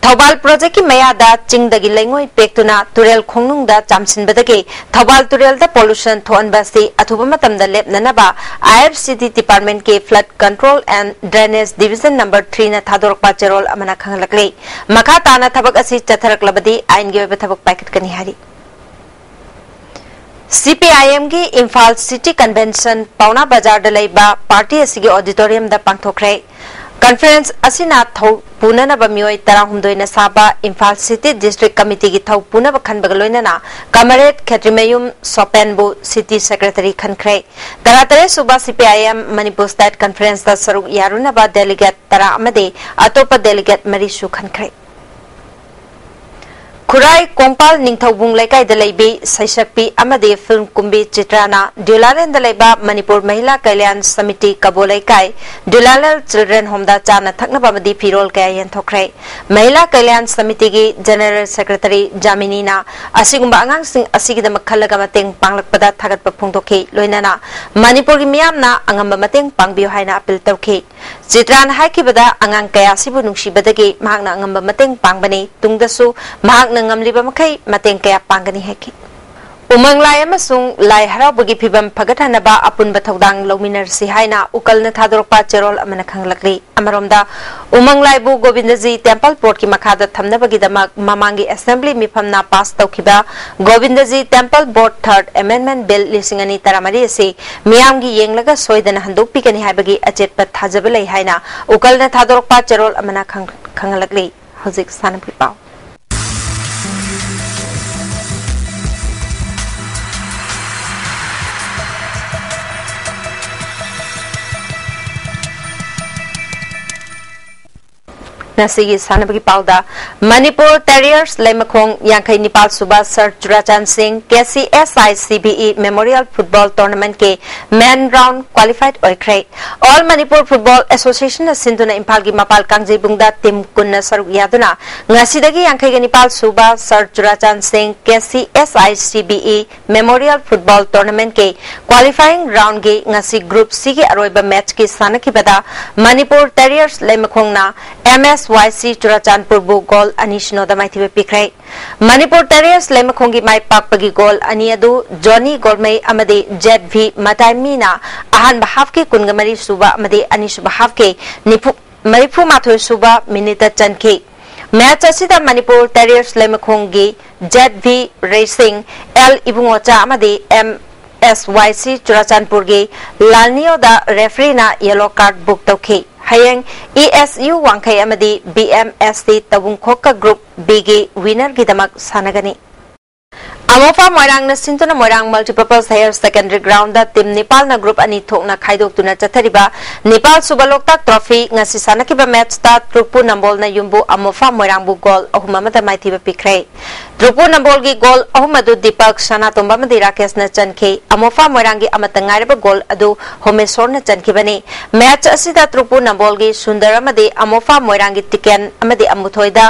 ꯊꯧꯕꯥꯜ project ꯀꯤ ꯃꯌꯥꯗ ꯆꯤꯡꯗꯒꯤ ꯂꯩꯉꯣꯏ ꯄꯦꯛꯇꯨꯅ ꯇꯨꯔꯦꯜ ꯈꯣꯡꯅꯨꯡꯗ ꯆꯥꯝꯁꯤꯟꯕꯗꯒꯤ ꯊꯧꯕꯥꯜ ꯇꯨꯔꯦꯜꯗ pollution ꯊꯣꯛꯍꯟꯕ ꯑꯁꯤ ꯑꯊꯨꯕ ꯃꯇꯝꯗ ꯂꯦꯞꯅꯅꯕ I F C D department ꯀꯤ Flood Control and Drainage Division number three ꯅ ꯊꯥꯗꯣꯔꯛꯄ ꯆꯦꯔꯣꯜ ꯑꯃꯅ ꯈꯪꯍꯜꯂꯛꯂꯤ꯫ ꯃꯈꯥ ꯇꯥꯅ ꯊꯕꯛ ꯑꯁꯤ ꯆꯠꯊꯔꯛꯂꯕꯗꯤ ꯑꯥꯏꯟꯒꯤ ꯑꯣꯏꯕ ꯊꯕꯛ ꯄꯥꯏꯈꯠꯀꯅꯤ ꯍꯥꯏꯔꯤ꯫ C P I M ꯒꯤ ꯏꯝꯐꯥꯜ City Convention ꯄꯥꯎꯅꯥ ꯕꯖꯥꯔꯗ ꯂꯩꯕ party ꯑꯁꯤꯒꯤ auditorium ꯗ ꯄꯥꯡꯊꯣꯛꯈ꯭ꯔꯦ꯫ Conference ꯑꯁꯤꯅ ꯊꯧ ꯄꯨꯅꯅꯕ ꯃꯤꯑꯣꯏ ꯇꯔꯥꯍꯨꯝꯗꯣꯏꯅ ꯁꯥꯕ ꯏꯝꯐꯥꯜ City District Committee ꯒꯤ ꯊꯧ ꯄꯨꯅꯕ ꯈꯟꯕꯒ ꯂꯣꯏꯅꯅ Comrade ꯈꯦꯇ꯭ꯔꯤꯃꯌꯨꯝ ꯁꯣꯄꯦꯟꯕꯨ City Secretary ꯈꯟꯈ꯭ꯔꯦ꯫ ꯇꯔꯥꯇꯔꯦꯠ ꯁꯨꯕ C P I M Manipur State Conference ꯇ ꯁꯔꯨꯛ ꯌꯥꯔꯨꯅꯕ delegate ꯇꯔꯥ ꯑꯃꯗꯤ ꯑꯇꯣꯞꯄ delegate ꯃꯔꯤꯁꯨ ꯈꯟꯈ꯭ꯔꯦ꯫ ꯈꯨꯔꯥꯏ ꯀꯣꯡꯄꯥꯜ ꯅꯤꯡꯊꯧꯕꯨꯡ ꯂꯩꯀꯥꯏꯗ ꯂꯩꯕꯤ ꯁꯩꯁꯛꯄꯤ ꯑꯃꯗꯤ ꯐꯤꯜꯝ ꯀꯨꯝꯕꯤ ꯆꯤꯇ꯭ꯔꯥꯅ ꯗ꯭ꯌꯨꯂꯥꯂꯦꯟꯗ ꯂꯩꯕ ꯃꯅꯤꯄꯨꯔ ꯃꯍꯤꯂꯥ ꯀꯜꯌꯥꯟ ꯁꯃꯤꯇꯤ ꯀꯕꯣ ꯂꯩꯀꯥꯏ ꯗ꯭ꯌꯨꯂꯥꯂꯦꯜ ꯆꯤꯜꯗ꯭ꯔꯦꯟ ꯍꯣꯝꯗ ꯆꯥꯅ ꯊꯛꯅꯕ ꯑꯃꯗꯤ ꯐꯤꯔꯣꯜ ꯀꯌꯥ ꯌꯦꯟꯊꯣꯛꯈ꯭ꯔꯦ꯫ ꯃꯍꯤꯂꯥ ꯀꯜꯌꯥꯟ ꯁꯃꯤꯇꯤꯒꯤ ꯖꯦꯅꯦꯔꯦꯜ ꯁꯦꯀ꯭ꯔꯦꯇꯔꯤ ꯖꯥꯃꯤꯅꯤꯅ ꯑꯁꯤꯒꯨꯝꯕ ꯑꯉꯥꯡꯁꯤꯡ ꯑꯁꯤꯒꯤꯗꯃꯛ ꯈꯜꯂꯒ ꯃꯇꯦꯡ ꯄꯥꯡꯂꯛꯄꯗ ꯊꯥꯒꯠꯄ ꯐꯣꯡꯗꯣꯛꯈꯤ꯫ ꯂꯣꯏꯅꯅ ꯃꯅꯤꯄꯨꯔꯒꯤ ꯃꯤꯌꯥꯝꯅ ꯑꯉꯝꯕ ꯃꯇꯦꯡ ꯄꯥꯡꯕꯤꯌꯨ ꯍꯥꯏꯅ ꯑꯄꯤꯜ ꯇꯧꯈꯤ꯫ ꯆꯤꯇ꯭ꯔꯥꯅ ꯍꯥꯏꯈꯤꯕꯗ, ꯑꯉꯥꯡ ꯀꯌꯥ ꯑꯁꯤꯕꯨ ꯅꯨꯡꯁꯤꯕꯗꯒꯤ ꯃꯍꯥꯛꯅ ꯑꯉꯝꯕ ꯃꯇꯦꯡ ꯄꯥꯡꯕꯅꯤ꯫ ꯇꯨꯡꯗꯁꯨ ꯃꯍꯥꯛꯅ ꯉꯝꯂꯤꯕ ꯃꯈꯩ ꯃꯇꯦꯡ ꯀꯌꯥ ꯄꯥꯡꯒꯅꯤ ꯍꯥꯏꯈꯤ꯫ ꯎꯃꯪ ꯂꯥꯏ ꯑꯃꯁꯨꯡ ꯂꯥꯏ ꯍꯔꯥꯎꯕꯒꯤ ꯐꯤꯕꯝ ꯐꯒꯠꯍꯟꯅꯕ ꯑꯄꯨꯟꯕ ꯊꯧꯗꯥꯡ ꯂꯧꯃꯤꯟꯅꯔꯁꯤ ꯍꯥꯏꯅ ꯎꯀꯜꯅ ꯊꯥꯗꯣꯔꯛꯄ ꯆꯦꯔꯣꯜ ꯑꯃꯅ ꯈꯪꯂꯛꯂꯤ꯫ ꯑꯃꯔꯣꯝꯗ, ꯎꯃꯪ ꯂꯥꯏꯕꯨ ꯒꯣꯕꯤꯟꯗꯖꯤ ꯇꯦꯝꯄꯜ ꯕꯣꯔꯗꯀꯤ ꯃꯈꯥꯗ ꯊꯝꯅꯕꯒꯤꯗꯃꯛ ꯃꯃꯥꯡꯒꯤ ꯑꯦꯁꯦꯝꯕ꯭ꯂꯤ ꯃꯤꯐꯝꯅ ꯄꯥꯁ ꯇꯧꯈꯤꯕ ꯒꯣꯕꯤꯟꯗꯖꯤ ꯇꯦꯝꯄꯜ ꯕꯣꯔꯗ ꯊꯥꯔꯠ ꯑꯦꯃꯦꯟꯗꯃꯦꯟꯠ ꯕꯤꯜ ꯂꯤꯁꯤꯡ ꯑꯅꯤ ꯇꯔꯥꯃꯔꯤ ꯑꯁꯤ ꯃꯤꯌꯥꯝꯒꯤ ꯌꯦꯡꯂꯒ ꯁꯣꯏꯗꯅ ꯍꯟꯗꯣꯛꯄꯤꯒꯅꯤ ꯍꯥꯏꯕꯒꯤ ꯑꯆꯦꯠꯄ ꯊꯥꯖꯕ ꯂꯩ ꯍꯥꯏꯅ ꯎꯀꯜꯅ ꯊꯥꯗꯣꯔꯛꯄ ꯆꯦꯔꯣꯜ ꯑꯃꯅ ꯈꯪ-, ꯈꯪꯍꯜꯂꯛꯂꯤ꯫ ꯍꯧꯖꯤꯛ ꯁꯥꯟꯅꯕꯒꯤ ꯄꯥꯎ꯫ ꯉꯁꯤꯒꯤ ꯁꯥꯟꯅꯕꯒꯤ ꯄꯥꯎꯗ, ꯃꯅꯤꯄꯨꯔ ꯇꯦꯔꯤꯌꯔꯁ ꯂꯩꯃꯈꯣꯡ ꯌꯥꯡꯈꯩ ꯅꯤꯄꯥꯜ ꯁꯨꯕ ꯁꯔ ꯆꯨꯔꯥꯆꯥꯟ ꯁꯤꯡ K C S I C B E memorial football ꯇꯣꯔꯅꯥꯃꯦꯟꯠꯀꯤ ꯃꯦꯟ ꯔꯥꯎꯟ ꯀ꯭ꯋꯥꯂꯤꯐꯥꯏꯗ ꯑꯣꯏꯈ꯭ꯔꯦ꯫ ꯑꯣꯜ ꯃꯅꯤꯄꯨꯔ ꯐꯨꯠꯕꯣꯜ ꯑꯦꯁꯣꯁꯤꯌꯦꯁꯟꯅ ꯁꯤꯟꯗꯨꯅ ꯏꯝꯐꯥꯜꯒꯤ ꯃꯄꯥꯜ ꯀꯥꯡꯖꯩꯕꯨꯡꯗ ꯇꯤꯝ ꯀꯨꯟꯅ ꯁꯔꯨꯛ ꯌꯥꯗꯨꯅ ꯉꯁꯤꯗꯒꯤ ꯌꯥꯡꯈꯩꯒ ꯅꯤꯄꯥꯜ ꯁꯨꯕ ꯁꯔ ꯆꯨꯔꯥꯆꯥꯟ ꯁꯤꯡ K C S I C B E memorial football ꯇꯣꯔꯅꯥꯃꯦꯟꯠꯀꯤ ꯀ꯭ꯋꯥꯂꯤꯐꯥꯏꯌꯤꯡ ꯔꯥꯎꯟꯒꯤ ꯉꯁꯤ ꯒ꯭ꯔꯨꯞ ꯁꯤꯒꯤ ꯑꯔꯣꯏꯕ ꯃꯦꯆꯀꯤ ꯁꯥꯟꯅꯈꯤꯕꯗ ꯃꯅꯤꯄꯨꯔ ꯇꯦꯔꯤꯌꯔꯁ ꯂꯩꯃꯈꯣꯡꯅ ꯑꯦꯝ ꯑꯦꯁ ꯋꯥꯏ ꯁꯤ ꯆꯨꯔꯥꯆꯥꯟꯄꯨꯔꯕꯨ ꯒꯣꯜ ꯑꯅꯤ ꯁꯤꯅꯣꯗ ꯃꯥꯏꯊꯤꯕ ꯄꯤꯈ꯭ꯔꯦ꯫ ꯃꯅꯤꯄꯨꯔ ꯇꯦꯔꯤꯌꯔꯁ ꯂꯩꯃꯈꯣꯡꯒꯤ ꯃꯥꯏ ꯄꯥꯛꯄꯒꯤ ꯒꯣꯜ ꯑꯅꯤ ꯑꯗꯨ ꯖꯣꯅꯤ ꯒꯣꯜꯃꯩ ꯑꯃꯗꯤ ꯖꯦꯠ ꯚꯤ ꯃꯇꯥꯏꯃꯤꯅ ꯑꯍꯥꯟꯕ ꯍꯥꯐꯀꯤ ꯀꯨꯟꯒ ꯃꯔꯤ ꯁꯨꯕ ꯑꯃꯗꯤ ꯑꯅꯤꯁꯨꯕ ꯍꯥꯐꯀꯤ ꯅꯤꯐꯨ, ꯃꯔꯤꯐꯨ ꯃꯥꯊꯣꯏ ꯁꯨꯕ ꯃꯤꯅꯤꯠꯇ ꯆꯟꯈꯤ꯫ ꯃꯦꯆ ꯑꯁꯤꯗ ꯃꯅꯤꯄꯨꯔ ꯇꯦꯔꯤꯌꯔꯁ ꯂꯩꯃꯈꯣꯡꯒꯤ ꯖꯦꯠ ꯚꯤ ꯔꯦꯁꯤꯡ, ꯑꯦꯜ ꯏꯕꯨꯡꯉꯣꯆꯥ ꯑꯃꯗꯤ ꯑꯦꯝ ꯑꯦꯁ ꯋꯥꯏ ꯁꯤ ꯆꯨꯔꯥꯆꯥꯟꯄꯨꯔꯒꯤ ꯂꯥꯜꯅꯤꯌꯣꯗ ꯔꯦꯐ꯭ꯔꯤꯅ ꯌꯦꯂꯣ ꯀꯥꯔꯗ ꯕꯨꯛ ꯇꯧꯈꯤ꯫ ꯍꯌꯦꯡ ꯏ ꯑꯦꯁ ꯌꯨ ꯋꯥꯡꯈꯩ ꯑꯃꯗꯤ ꯕꯤ ꯑꯦꯝ ꯑꯦꯁ ꯇꯤ ꯇꯧꯕꯨꯡꯈꯣꯛꯀ ꯒ꯭ꯔꯨꯞ ꯕꯤꯒꯤ ꯋꯤꯅꯔꯒꯤꯗꯃꯛ ꯁꯥꯟꯅꯒꯅꯤ꯫ ꯑꯃꯣꯐꯥ ꯃꯣꯏꯔꯥꯡꯅ ꯁꯤꯟꯗꯨꯅ ꯃꯣꯏꯔꯥꯡ Multipurpose Higher Secondary Groundꯗ team ꯅꯤꯄꯥꯜꯅ group ꯑꯅꯤ ꯊꯣꯛꯅ ꯈꯥꯏꯗꯣꯛꯇꯨꯅ ꯆꯠꯊꯔꯤꯕ ꯅꯤꯄꯥꯜ ꯁꯨꯕ ꯂꯣꯛꯇꯥꯛ Trophy ꯉꯁꯤ ꯁꯥꯟꯅꯈꯤꯕ matchꯇ ꯇ꯭ꯔꯨꯛꯄꯨ ꯅꯝꯕꯣꯜꯅ ꯌꯨꯝꯕꯨ ꯑꯃꯣꯐꯥ ꯃꯣꯏꯔꯥꯡꯕꯨ goal ꯑꯍꯨꯝ ꯑꯃꯗ ꯃꯥꯏꯊꯤꯕ ꯄꯤꯈ꯭ꯔꯦ꯫ ꯇ꯭ꯔꯨꯛꯄꯨ ꯅꯝꯕꯣꯜꯒꯤ goal ꯑꯍꯨꯝ ꯑꯗꯨ ꯗꯤꯄꯛ, ꯁꯅꯥꯇꯣꯝꯕ ꯑꯃꯗꯤ ꯔꯥꯀꯦꯁꯅ ꯆꯟꯈꯤ꯫ ꯑꯃꯣꯐꯥ ꯃꯣꯏꯔꯥꯡꯒꯤ ꯑꯃꯠꯇ ꯉꯥꯏꯔꯕ goal ꯑꯗꯨ ꯍꯣꯃꯦꯁꯣꯔꯅ ꯆꯟꯈꯤꯕꯅꯤ꯫ Match ꯑꯁꯤꯗ ꯇ꯭ꯔꯨꯛꯄꯨ ꯅꯝꯕꯣꯜꯒꯤ ꯁꯨꯟꯗꯔ ꯑꯃꯗꯤ ꯑꯃꯣꯐꯥ ꯃꯣꯏꯔꯥꯡꯒꯤ ꯇꯤꯀꯦꯟ ꯑꯃꯗꯤ ꯑꯃꯨꯊꯣꯏꯗ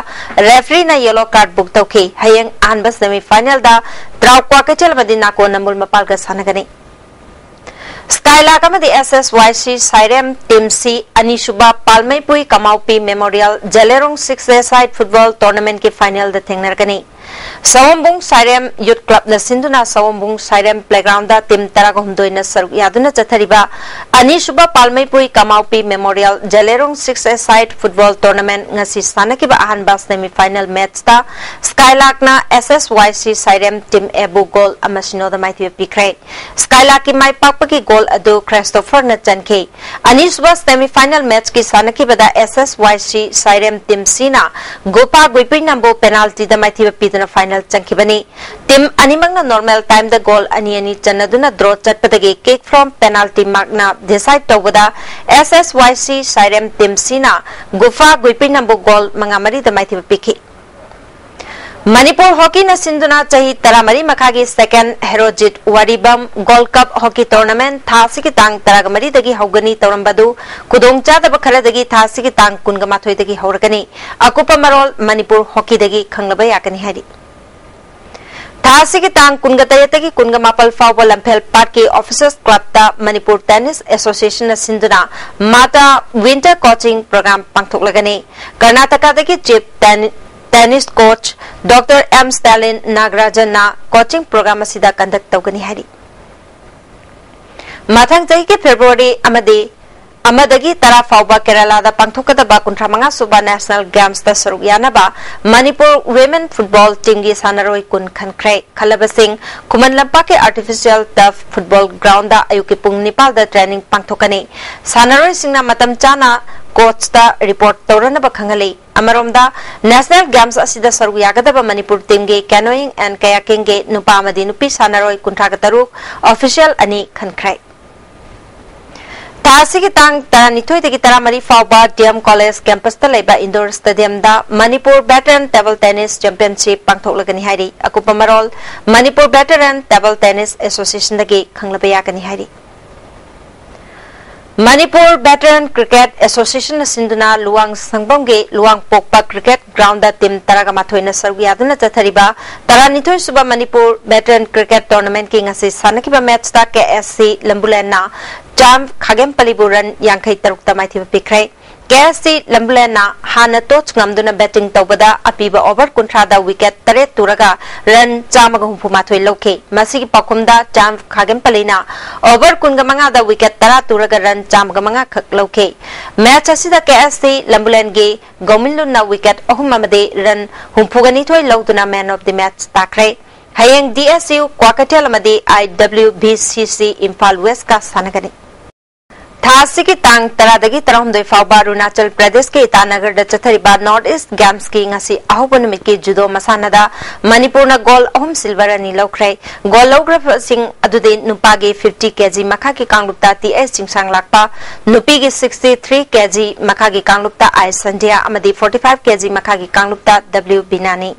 refereeꯅ yellow card book ꯇꯧꯈꯤ꯫ ꯍꯌꯦꯡ ꯑꯍꯥꯟꯕ semifinalꯗ ꯇ꯭ꯔꯥꯎ ꯀ꯭ꯋꯥꯀꯩꯊꯦꯜ ꯑꯃꯗꯤ ꯅꯥꯀꯣ ꯅꯝꯕꯨꯜ ꯃꯄꯥꯜꯒ ꯁꯥꯟꯅꯒꯅꯤ꯫ Skylark ꯑꯃꯗꯤ S S Y C ꯁꯥꯏꯔꯦꯝ team C ꯑꯅꯤꯁꯨꯕ ꯄꯥꯜꯃꯩꯄꯨꯏ ꯀꯃꯥꯎꯄꯤ Memorial ꯖꯂꯦꯔꯣꯡ six-a-side football tournamentꯀꯤ finalꯗ ꯊꯦꯡꯅꯔꯒꯅꯤ꯫ ꯁꯑꯣꯝꯕꯨꯡ ꯁꯥꯏꯔꯦꯝ Youth Clubꯅ ꯁꯤꯟꯗꯨꯅ ꯁꯑꯣꯝꯕꯨꯡ ꯁꯥꯏꯔꯦꯝ playgroundꯗ team ꯇꯔꯥꯒ ꯍꯨꯝꯗꯣꯏꯅ ꯁꯔꯨꯛ ꯌꯥꯗꯨꯅ ꯆꯠꯊꯔꯤꯕ ꯑꯅꯤꯁꯨꯕ ꯄꯥꯜꯃꯩꯄꯨꯏ ꯀꯃꯥꯎꯄꯤ Memorial ꯖꯂꯦꯔꯣꯡ six-a-side football tournament ꯉꯁꯤ ꯁꯥꯟꯅꯈꯤꯕ ꯑꯍꯥꯟꯕ semifinal matchꯇ Skylarkꯅ S S Y C ꯁꯥꯏꯔꯦꯝ team Aꯕꯨ goal ꯑꯃ ꯁꯤꯅꯣꯗ ꯃꯥꯏꯊꯤꯕ ꯄꯤꯈ꯭ꯔꯦ꯫ Skylarkꯀꯤ ꯃꯥꯏ ꯄꯥꯛꯄꯒꯤ goal ꯑꯗꯨ Christopherꯅ ꯆꯟꯈꯤ꯫ ꯑꯅꯤꯁꯨꯕ semifinal matchꯀꯤ ꯁꯥꯟꯅꯈꯤꯕꯗ S S Y C ꯁꯥꯏꯔꯦꯝ team Cꯅ ꯒꯨꯐꯥ ꯒꯨꯏꯄꯨꯏꯅꯝꯕꯨ penaltyꯗ ꯃꯥꯏꯊꯤꯕ ꯄꯤꯗꯨꯅ final ꯆꯪꯈꯤꯕꯅꯤ꯫ Team ꯑꯅꯤꯃꯛꯅ normal timeꯗ goal ꯑꯅꯤ ꯑꯅꯤ ꯆꯟꯅꯗꯨꯅ draw ꯆꯠꯄꯗꯒꯤ kick from penalty markꯅ decide ꯇꯧꯕꯗ S S Y C ꯁꯥꯏꯔꯦꯝ team Cꯅ ꯒꯨꯐꯥ ꯒꯨꯏꯄꯨꯏꯅꯝꯕꯨ goal ꯃꯉꯥ ꯃꯔꯤꯗ ꯃꯥꯏꯊꯤꯕ ꯄꯤꯈꯤ꯫ ꯃꯅꯤꯄꯨꯔ ꯍꯣꯀꯤꯅ ꯁꯤꯟꯗꯨꯅ ꯆꯍꯤ ꯇꯔꯥꯃꯔꯤ ꯃꯈꯥꯒꯤ second Herojit ꯋꯥꯔꯤꯕꯝ Gold Cup hockey tournament ꯊꯥ ꯑꯁꯤꯒꯤ ꯇꯥꯡ ꯇꯔꯥꯃꯔꯤꯗꯒꯤ ꯍꯧꯒꯅꯤ ꯇꯧꯔꯝꯕꯗꯨ ꯈꯨꯗꯣꯡꯆꯥꯗꯕ ꯈꯔꯗꯒꯤ ꯊꯥ ꯑꯁꯤꯒꯤ ꯇꯥꯡ ꯀꯨꯟꯃꯥꯊꯣꯏꯗꯒꯤ ꯍꯧꯔꯒꯅꯤ꯫ ꯑꯀꯨꯞꯄ ꯃꯔꯣꯜ ꯃꯅꯤꯄꯨꯔ ꯍꯣꯀꯤꯗꯒꯤ ꯈꯪꯂꯕ ꯌꯥꯒꯅꯤ ꯍꯥꯏꯔꯤ꯫ ꯊꯥ ꯑꯁꯤꯒꯤ ꯇꯥꯡ ꯀꯨꯟꯒ ꯇꯔꯦꯠꯇꯒꯤ ꯀꯨꯟꯒ ꯃꯥꯄꯜ ꯐꯥꯎꯕ ꯂꯝꯐꯦꯜ ꯄꯥꯠꯀꯤ Officers Clubꯇ ꯃꯅꯤꯄꯨꯔ Tennis Associationꯅ ꯁꯤꯟꯗꯨꯅ Mata Winter Coaching Program ꯄꯥꯡꯊꯣꯛꯂꯒꯅꯤ꯫ ꯀꯔꯅꯥꯇꯀꯥꯗꯒꯤ chief tennis coach Doctor M Stalin Nagarajanꯅ coaching program ꯑꯁꯤꯗ conduct ꯇꯧꯒꯅꯤ ꯍꯥꯏꯔꯤ꯫ ꯃꯊꯪ ꯆꯍꯤꯒꯤ February ꯑꯃꯗꯤ ꯑꯃꯗꯒꯤ ꯇꯔꯥ ꯐꯥꯎꯕ ꯀꯦꯔꯂꯥꯗ ꯄꯥꯡꯊꯣꯛꯀꯗꯕ ꯀꯨꯟꯊ꯭ꯔꯥ ꯃꯉꯥ ꯁꯨꯕ National Gamesꯇ ꯁꯔꯨꯛ ꯌꯥꯅꯕ ꯃꯅꯤꯄꯨꯔ Women Football Teamꯒꯤ ꯁꯥꯟꯅꯔꯣꯏ ꯀꯨꯟ ꯈꯟꯈ꯭ꯔꯦ꯫ ꯈꯜꯂꯕꯁꯤꯡ ꯈꯨꯃꯟ ꯂꯝꯄꯥꯛꯀꯤ Artificial Turf Football Groundꯗ ꯑꯌꯨꯛꯀꯤ ꯄꯨꯡ ꯅꯤꯄꯥꯜꯗ training ꯄꯥꯡꯊꯣꯛꯀꯅꯤ꯫ ꯁꯥꯟꯅꯔꯣꯏꯁꯤꯡꯅ ꯃꯇꯝ ꯆꯥꯅ coachꯇ report ꯇꯧꯔꯅꯕ ꯈꯪꯍꯜꯂꯤ꯫ ꯑꯃꯔꯣꯝꯗ, National Games ꯑꯁꯤꯗ ꯁꯔꯨꯛ ꯌꯥꯒꯗꯕ ꯃꯅꯤꯄꯨꯔ teamꯒꯤ canoeing and kayakingꯒꯤ ꯅꯨꯄꯥ ꯑꯃꯗꯤ ꯅꯨꯄꯤ ꯁꯥꯟꯅꯔꯣꯏ ꯀꯨꯟꯊ꯭ꯔꯥꯒ ꯇꯔꯨꯛ official ꯑꯅꯤ ꯈꯟꯈ꯭ꯔꯦ꯫ ꯊꯥ ꯑꯁꯤꯒꯤ ꯇꯥꯡ ꯇꯔꯥꯅꯤꯊꯣꯏꯗꯒꯤ ꯇꯔꯥꯃꯔꯤ ꯐꯥꯎꯕ D M College campusꯇ ꯂꯩꯕ indoor stadiumꯗ Manipur Veteran Table Tennis Championship ꯄꯥꯡꯊꯣꯛꯂꯒꯅꯤ ꯍꯥꯏꯔꯤ꯫ ꯑꯀꯨꯞꯄ ꯃꯔꯣꯜ Manipur Veteran Table Tennis Associationꯗꯒꯤ ꯈꯪꯂꯕ ꯌꯥꯒꯅꯤ ꯍꯥꯏꯔꯤ꯫ Manipur Veteran Cricket Associationꯅ ꯁꯤꯟꯗꯨꯅ ꯂꯨꯋꯥꯡ ꯁꯪꯕꯝꯒꯤ ꯂꯨꯋꯥꯡꯄꯣꯛꯄ cricket groundꯗ team ꯇꯔꯥꯒ ꯃꯥꯊꯣꯏꯅ ꯁꯔꯨꯛ ꯌꯥꯗꯨꯅ ꯆꯠꯊꯔꯤꯕ ꯇꯔꯥꯅꯤꯊꯣꯏ ꯁꯨꯕ Manipur Veteran Cricket Tournamentꯀꯤ ꯉꯁꯤ ꯁꯥꯟꯅꯈꯤꯕ matchꯇ K S C Lambulenꯅ Champ Khagemparliꯕꯨ run ꯌꯥꯡꯈꯩ ꯇꯔꯨꯛꯇ ꯃꯥꯏꯊꯤꯕ ꯄꯤꯈ꯭ꯔꯦ꯫ K S C Lambulenꯅ ꯍꯥꯟꯅ toss ꯉꯝꯗꯨꯅ batting ꯇꯧꯕꯗ ꯑꯄꯤꯕ over ꯀꯨꯟꯊ꯭ꯔꯥꯗ wicket ꯇꯔꯦꯠ ꯇꯨꯔꯒ run ꯆꯥꯝꯃꯒ ꯍꯨꯝꯐꯨ ꯃꯥꯊꯣꯏ ꯂꯧꯈꯤ꯫ ꯃꯁꯤꯒꯤ ꯄꯥꯎꯈꯨꯝꯗ Champ Khagemparliꯅ over ꯀꯨꯟꯒ ꯃꯉꯥꯗ wicket ꯇꯔꯥ ꯇꯨꯔꯒ run ꯆꯥꯝꯃꯒ ꯃꯉꯥ ꯈꯛ ꯂꯧꯈꯤ꯫ Match ꯑꯁꯤꯗ K S C Lambulenꯒꯤ ꯒꯧꯃꯤꯟꯂꯨꯟꯅ wicket ꯑꯍꯨꯝ ꯑꯃꯗꯤ run ꯍꯨꯝꯐꯨꯒ ꯅꯤꯊꯣꯏ ꯂꯧꯗꯨꯅ man of the match ꯇꯥꯈ꯭ꯔꯦ꯫ ꯍꯌꯦꯡ D S U ꯀ꯭ꯋꯥꯀꯩꯊꯦꯜ ꯑꯃꯗꯤ I W B C C Imphal Westꯀ ꯁꯥꯟꯅꯒꯅꯤ꯫ ꯊꯥ ꯑꯁꯤꯒꯤ ꯇꯥꯡ ꯇꯔꯥꯗꯒꯤ ꯇꯔꯥꯍꯨꯝꯗꯣꯏ ꯐꯥꯎꯕ ꯑꯔꯨꯅꯥꯆꯜ ꯄ꯭ꯔꯗꯦꯁꯀꯤ ꯏꯇꯥꯅꯒꯔꯗ ꯆꯠꯊꯔꯤꯕ North East Gamesꯀꯤ ꯉꯁꯤ ꯑꯍꯧꯕ ꯅꯨꯃꯤꯠꯀꯤ judo ꯃꯁꯥꯟꯅꯗ ꯃꯅꯤꯄꯨꯔꯅ gold ꯑꯍꯨꯝ silver ꯑꯅꯤ ꯂꯧꯈ꯭ꯔꯦ꯫ Gold ꯂꯧꯈ꯭ꯔꯕꯁꯤꯡ ꯑꯗꯨꯗꯤ ꯅꯨꯄꯥꯒꯤ fifty K G ꯃꯈꯥꯒꯤ ꯀꯥꯡꯂꯨꯞꯇ T S ꯆꯤꯡꯁꯥꯡ ꯂꯥꯛꯄ, ꯅꯨꯄꯤꯒꯤ sixty three K G ꯃꯈꯥꯒꯤ ꯀꯥꯡꯂꯨꯞꯇ I ꯁꯟꯙ꯭ꯌꯥ ꯑꯃꯗꯤ forty five K G ꯃꯈꯥꯒꯤ ꯀꯥꯡꯂꯨꯞꯇ W ꯕꯤꯅꯥꯅꯤ꯫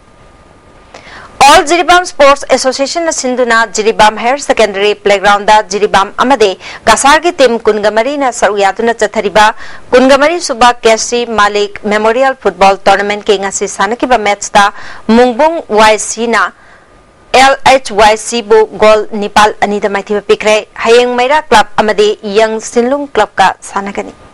All Jiribam Sports Associationꯅ ꯁꯤꯟꯗꯨꯅ ꯖꯤꯔꯤꯕꯥꯝ Higher Secondary Playgroundꯗ ꯖꯤꯔꯤꯕꯥꯝ ꯑꯃꯗꯤ ꯀꯁꯥꯔꯒꯤ team ꯀꯨꯟꯒ ꯃꯔꯤꯅ ꯁꯔꯨꯛ ꯌꯥꯗꯨꯅ ꯆꯠꯊꯔꯤꯕ ꯀꯨꯟꯒ ꯃꯔꯤ ꯁꯨꯕ K C Malik Memorial Football Tournamentꯀꯤ ꯉꯁꯤ ꯁꯥꯟꯅꯈꯤꯕ matchꯇ ꯃꯨꯡꯕꯨꯡ Y Cꯅ L H Y Cꯕꯨ goal ꯅꯤꯄꯥꯜ ꯑꯅꯤꯗ ꯃꯥꯏꯊꯤꯕ ꯄꯤꯈ꯭ꯔꯦ꯫ ꯍꯌꯦꯡ ꯃꯩꯔꯥ club ꯑꯃꯗꯤ ꯌꯪ ꯁꯤꯟꯂꯨꯡ clubꯀ ꯁꯥꯟꯅꯒꯅꯤ꯫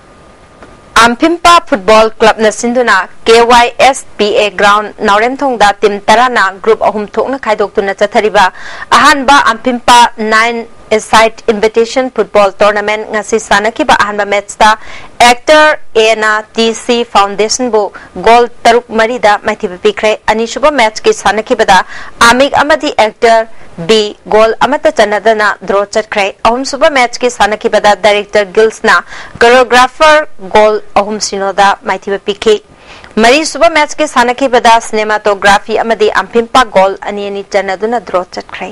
ꯑꯝꯐꯤꯝꯄꯥ Football Clubꯅ ꯁꯤꯟꯗꯨꯅ K Y S P A ground ꯅꯥꯎꯔꯦꯝꯊꯣꯡꯗ team ꯇꯔꯥꯅ group ꯑꯍꯨꯝ ꯊꯣꯛꯅ ꯈꯥꯏꯗꯣꯛꯇꯨꯅ ꯆꯠꯊꯔꯤꯕ ꯑꯍꯥꯟꯕ ꯑꯝꯐꯤꯝꯄꯥ nine Aside Invitation Football Tournament ꯉꯁꯤ ꯁꯥꯟꯅꯈꯤꯕ ꯑꯍꯥꯟꯕ ꯃꯦꯠꯁꯇ ꯑꯦꯛꯇꯔ ꯑꯦꯅ ꯇꯤ ꯁꯤ ꯐꯥꯎꯟꯗꯦꯁꯟꯕꯨ ꯒꯣꯜ ꯇꯔꯨꯛ ꯃꯔꯤꯗ ꯃꯥꯏꯊꯤꯕ ꯄꯤꯈ꯭ꯔꯦ꯫ ꯑꯅꯤꯁꯨꯕ ꯃꯦꯠꯁꯀꯤ ꯁꯥꯟꯅꯈꯤꯕꯗ ꯑꯥꯃꯤꯛ ꯑꯃꯗꯤ ꯑꯦꯛꯇꯔ ꯕꯤ ꯒꯣꯜ ꯑꯃꯠꯇ ꯆꯟꯅꯗꯅ ꯗ꯭ꯔꯣ ꯆꯠꯈ꯭ꯔꯦ꯫ ꯑꯍꯨꯝꯁꯨꯕ ꯃꯦꯠꯁꯀꯤ ꯁꯥꯟꯅꯈꯤꯕꯗ ꯗꯥꯏꯔꯦꯛꯇꯔ ꯒꯤꯜꯁꯅ ꯀꯣꯔꯤꯌꯣꯒ꯭ꯔꯥꯐꯔ ꯒꯣꯜ ꯑꯍꯨꯝ ꯁꯤꯅꯣꯗ ꯃꯥꯏꯊꯤꯕ ꯄꯤꯈꯤ꯫ ꯃꯔꯤꯁꯨꯕ ꯃꯦꯠꯁꯀꯤ ꯁꯥꯟꯅꯈꯤꯕꯗ ꯁꯤꯅꯦꯃꯥꯇꯣꯒ꯭ꯔꯥꯐꯤ ꯑꯃꯗꯤ ꯑꯝꯐꯤꯝꯄꯥꯛ ꯒꯣꯜ ꯑꯅꯤ ꯑꯅꯤ ꯆꯟꯅꯗꯨꯅ ꯗ꯭ꯔꯣ ꯆꯠꯈ꯭ꯔꯦ꯫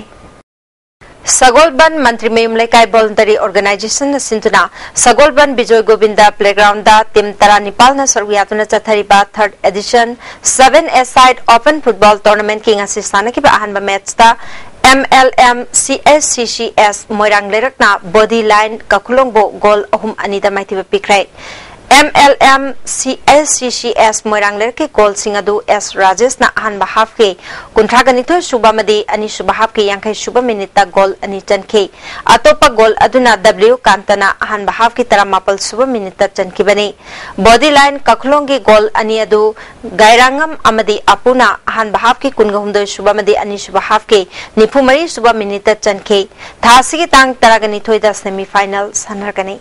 ꯁꯒꯣꯜꯕꯟ ꯃꯟꯇ꯭ꯔꯤꯃꯌꯨꯝ ꯂꯩꯀꯥꯏ ꯚꯣꯂꯨꯟꯇꯔꯤ ꯑꯣꯔꯒꯅꯥꯏꯖꯦꯁꯟꯅ ꯁꯤꯟꯗꯨꯅ ꯁꯒꯣꯜꯕꯟ ꯕꯤꯖꯣꯏ ꯒꯣꯕꯤꯟꯗ ꯄ꯭ꯂꯦꯒ꯭ꯔꯥꯎꯟꯗ ꯇꯤꯝ ꯇꯔꯥꯅꯤꯄꯥꯜꯅ ꯁꯔꯨꯛ ꯌꯥꯗꯨꯅ ꯆꯠꯊꯔꯤꯕ ꯊꯥꯔꯠ ꯑꯦꯗꯤꯁꯟ ꯁꯚꯦꯟ ꯑꯦ ꯁꯥꯏꯠ ꯑꯣꯄꯟ ꯐꯨꯠꯕꯣꯜ ꯇꯣꯔꯅꯥꯃꯦꯟꯠꯀꯤ ꯉꯁꯤ ꯁꯥꯟꯅꯈꯤꯕ ꯑꯍꯥꯟꯕ ꯃꯦꯠꯁꯇ M L M C S C C S Moirang ꯂꯩꯔꯛꯅ ꯕꯣꯗꯤ ꯂꯥꯏꯟ ꯀꯈꯨꯂꯣꯡꯕꯨ ꯒꯣꯜ ꯑꯍꯨꯝ ꯑꯅꯤꯗ ꯃꯥꯏꯊꯤꯕ ꯄꯤꯈ꯭ꯔꯦ꯫ M L M C S C C S ꯃꯣꯏꯔꯥꯡ ꯂꯩꯔꯛꯀꯤ ꯒꯣꯜꯁꯤꯡ ꯑꯗꯨ ꯑꯦꯁ ꯔꯥꯖꯦꯁꯅ ꯑꯍꯥꯟꯕ ꯍꯥꯐꯀꯤ ꯀꯨꯟꯊ꯭ꯔꯥꯒ ꯅꯤꯊꯣꯏ ꯁꯨꯕ ꯑꯃꯗꯤ ꯑꯅꯤꯁꯨꯕ ꯍꯥꯐꯀꯤ ꯌꯥꯡꯈꯩ ꯁꯨꯕ ꯃꯤꯅꯤꯠꯇ ꯒꯣꯜ ꯑꯅꯤ ꯆꯟꯈꯤ꯫ ꯑꯇꯣꯞꯄ ꯒꯣꯜ ꯑꯗꯨꯅ ꯗꯕ꯭ꯂꯤꯎ ꯀꯥꯟꯇꯅ ꯑꯍꯥꯟꯕ ꯍꯥꯐꯀꯤ ꯇꯔꯥꯃꯥꯄꯜ ꯁꯨꯕ ꯃꯤꯅꯤꯠꯇ ꯆꯟꯈꯤꯕꯅꯤ꯫ ꯕꯣꯗꯤ ꯂꯥꯏꯟ ꯀꯈꯨꯂꯣꯡꯒꯤ ꯒꯣꯜ ꯑꯅꯤ ꯑꯗꯨ ꯒꯥꯏꯔꯥꯉꯝ ꯑꯃꯗꯤ ꯑꯄꯨꯅ ꯑꯍꯥꯟꯕ ꯍꯥꯐꯀꯤ ꯀꯨꯟꯒ ꯍꯨꯝꯗꯣꯏ ꯁꯨꯕ ꯑꯃꯗꯤ ꯑꯅꯤꯁꯨꯕ ꯍꯥꯐꯀꯤ ꯅꯤꯐꯨ ꯃꯔꯤ ꯁꯨꯕ ꯃꯤꯅꯤꯠꯇ ꯆꯟꯈꯤ꯫ ꯊꯥ ꯑꯁꯤꯒꯤ ꯇꯥꯡ ꯇꯔꯥꯒ ꯅꯤꯊꯣꯏꯗ ꯁꯦꯃꯤ ꯐꯥꯏꯅꯦꯜ ꯁꯥꯟꯅꯔꯒꯅꯤ꯫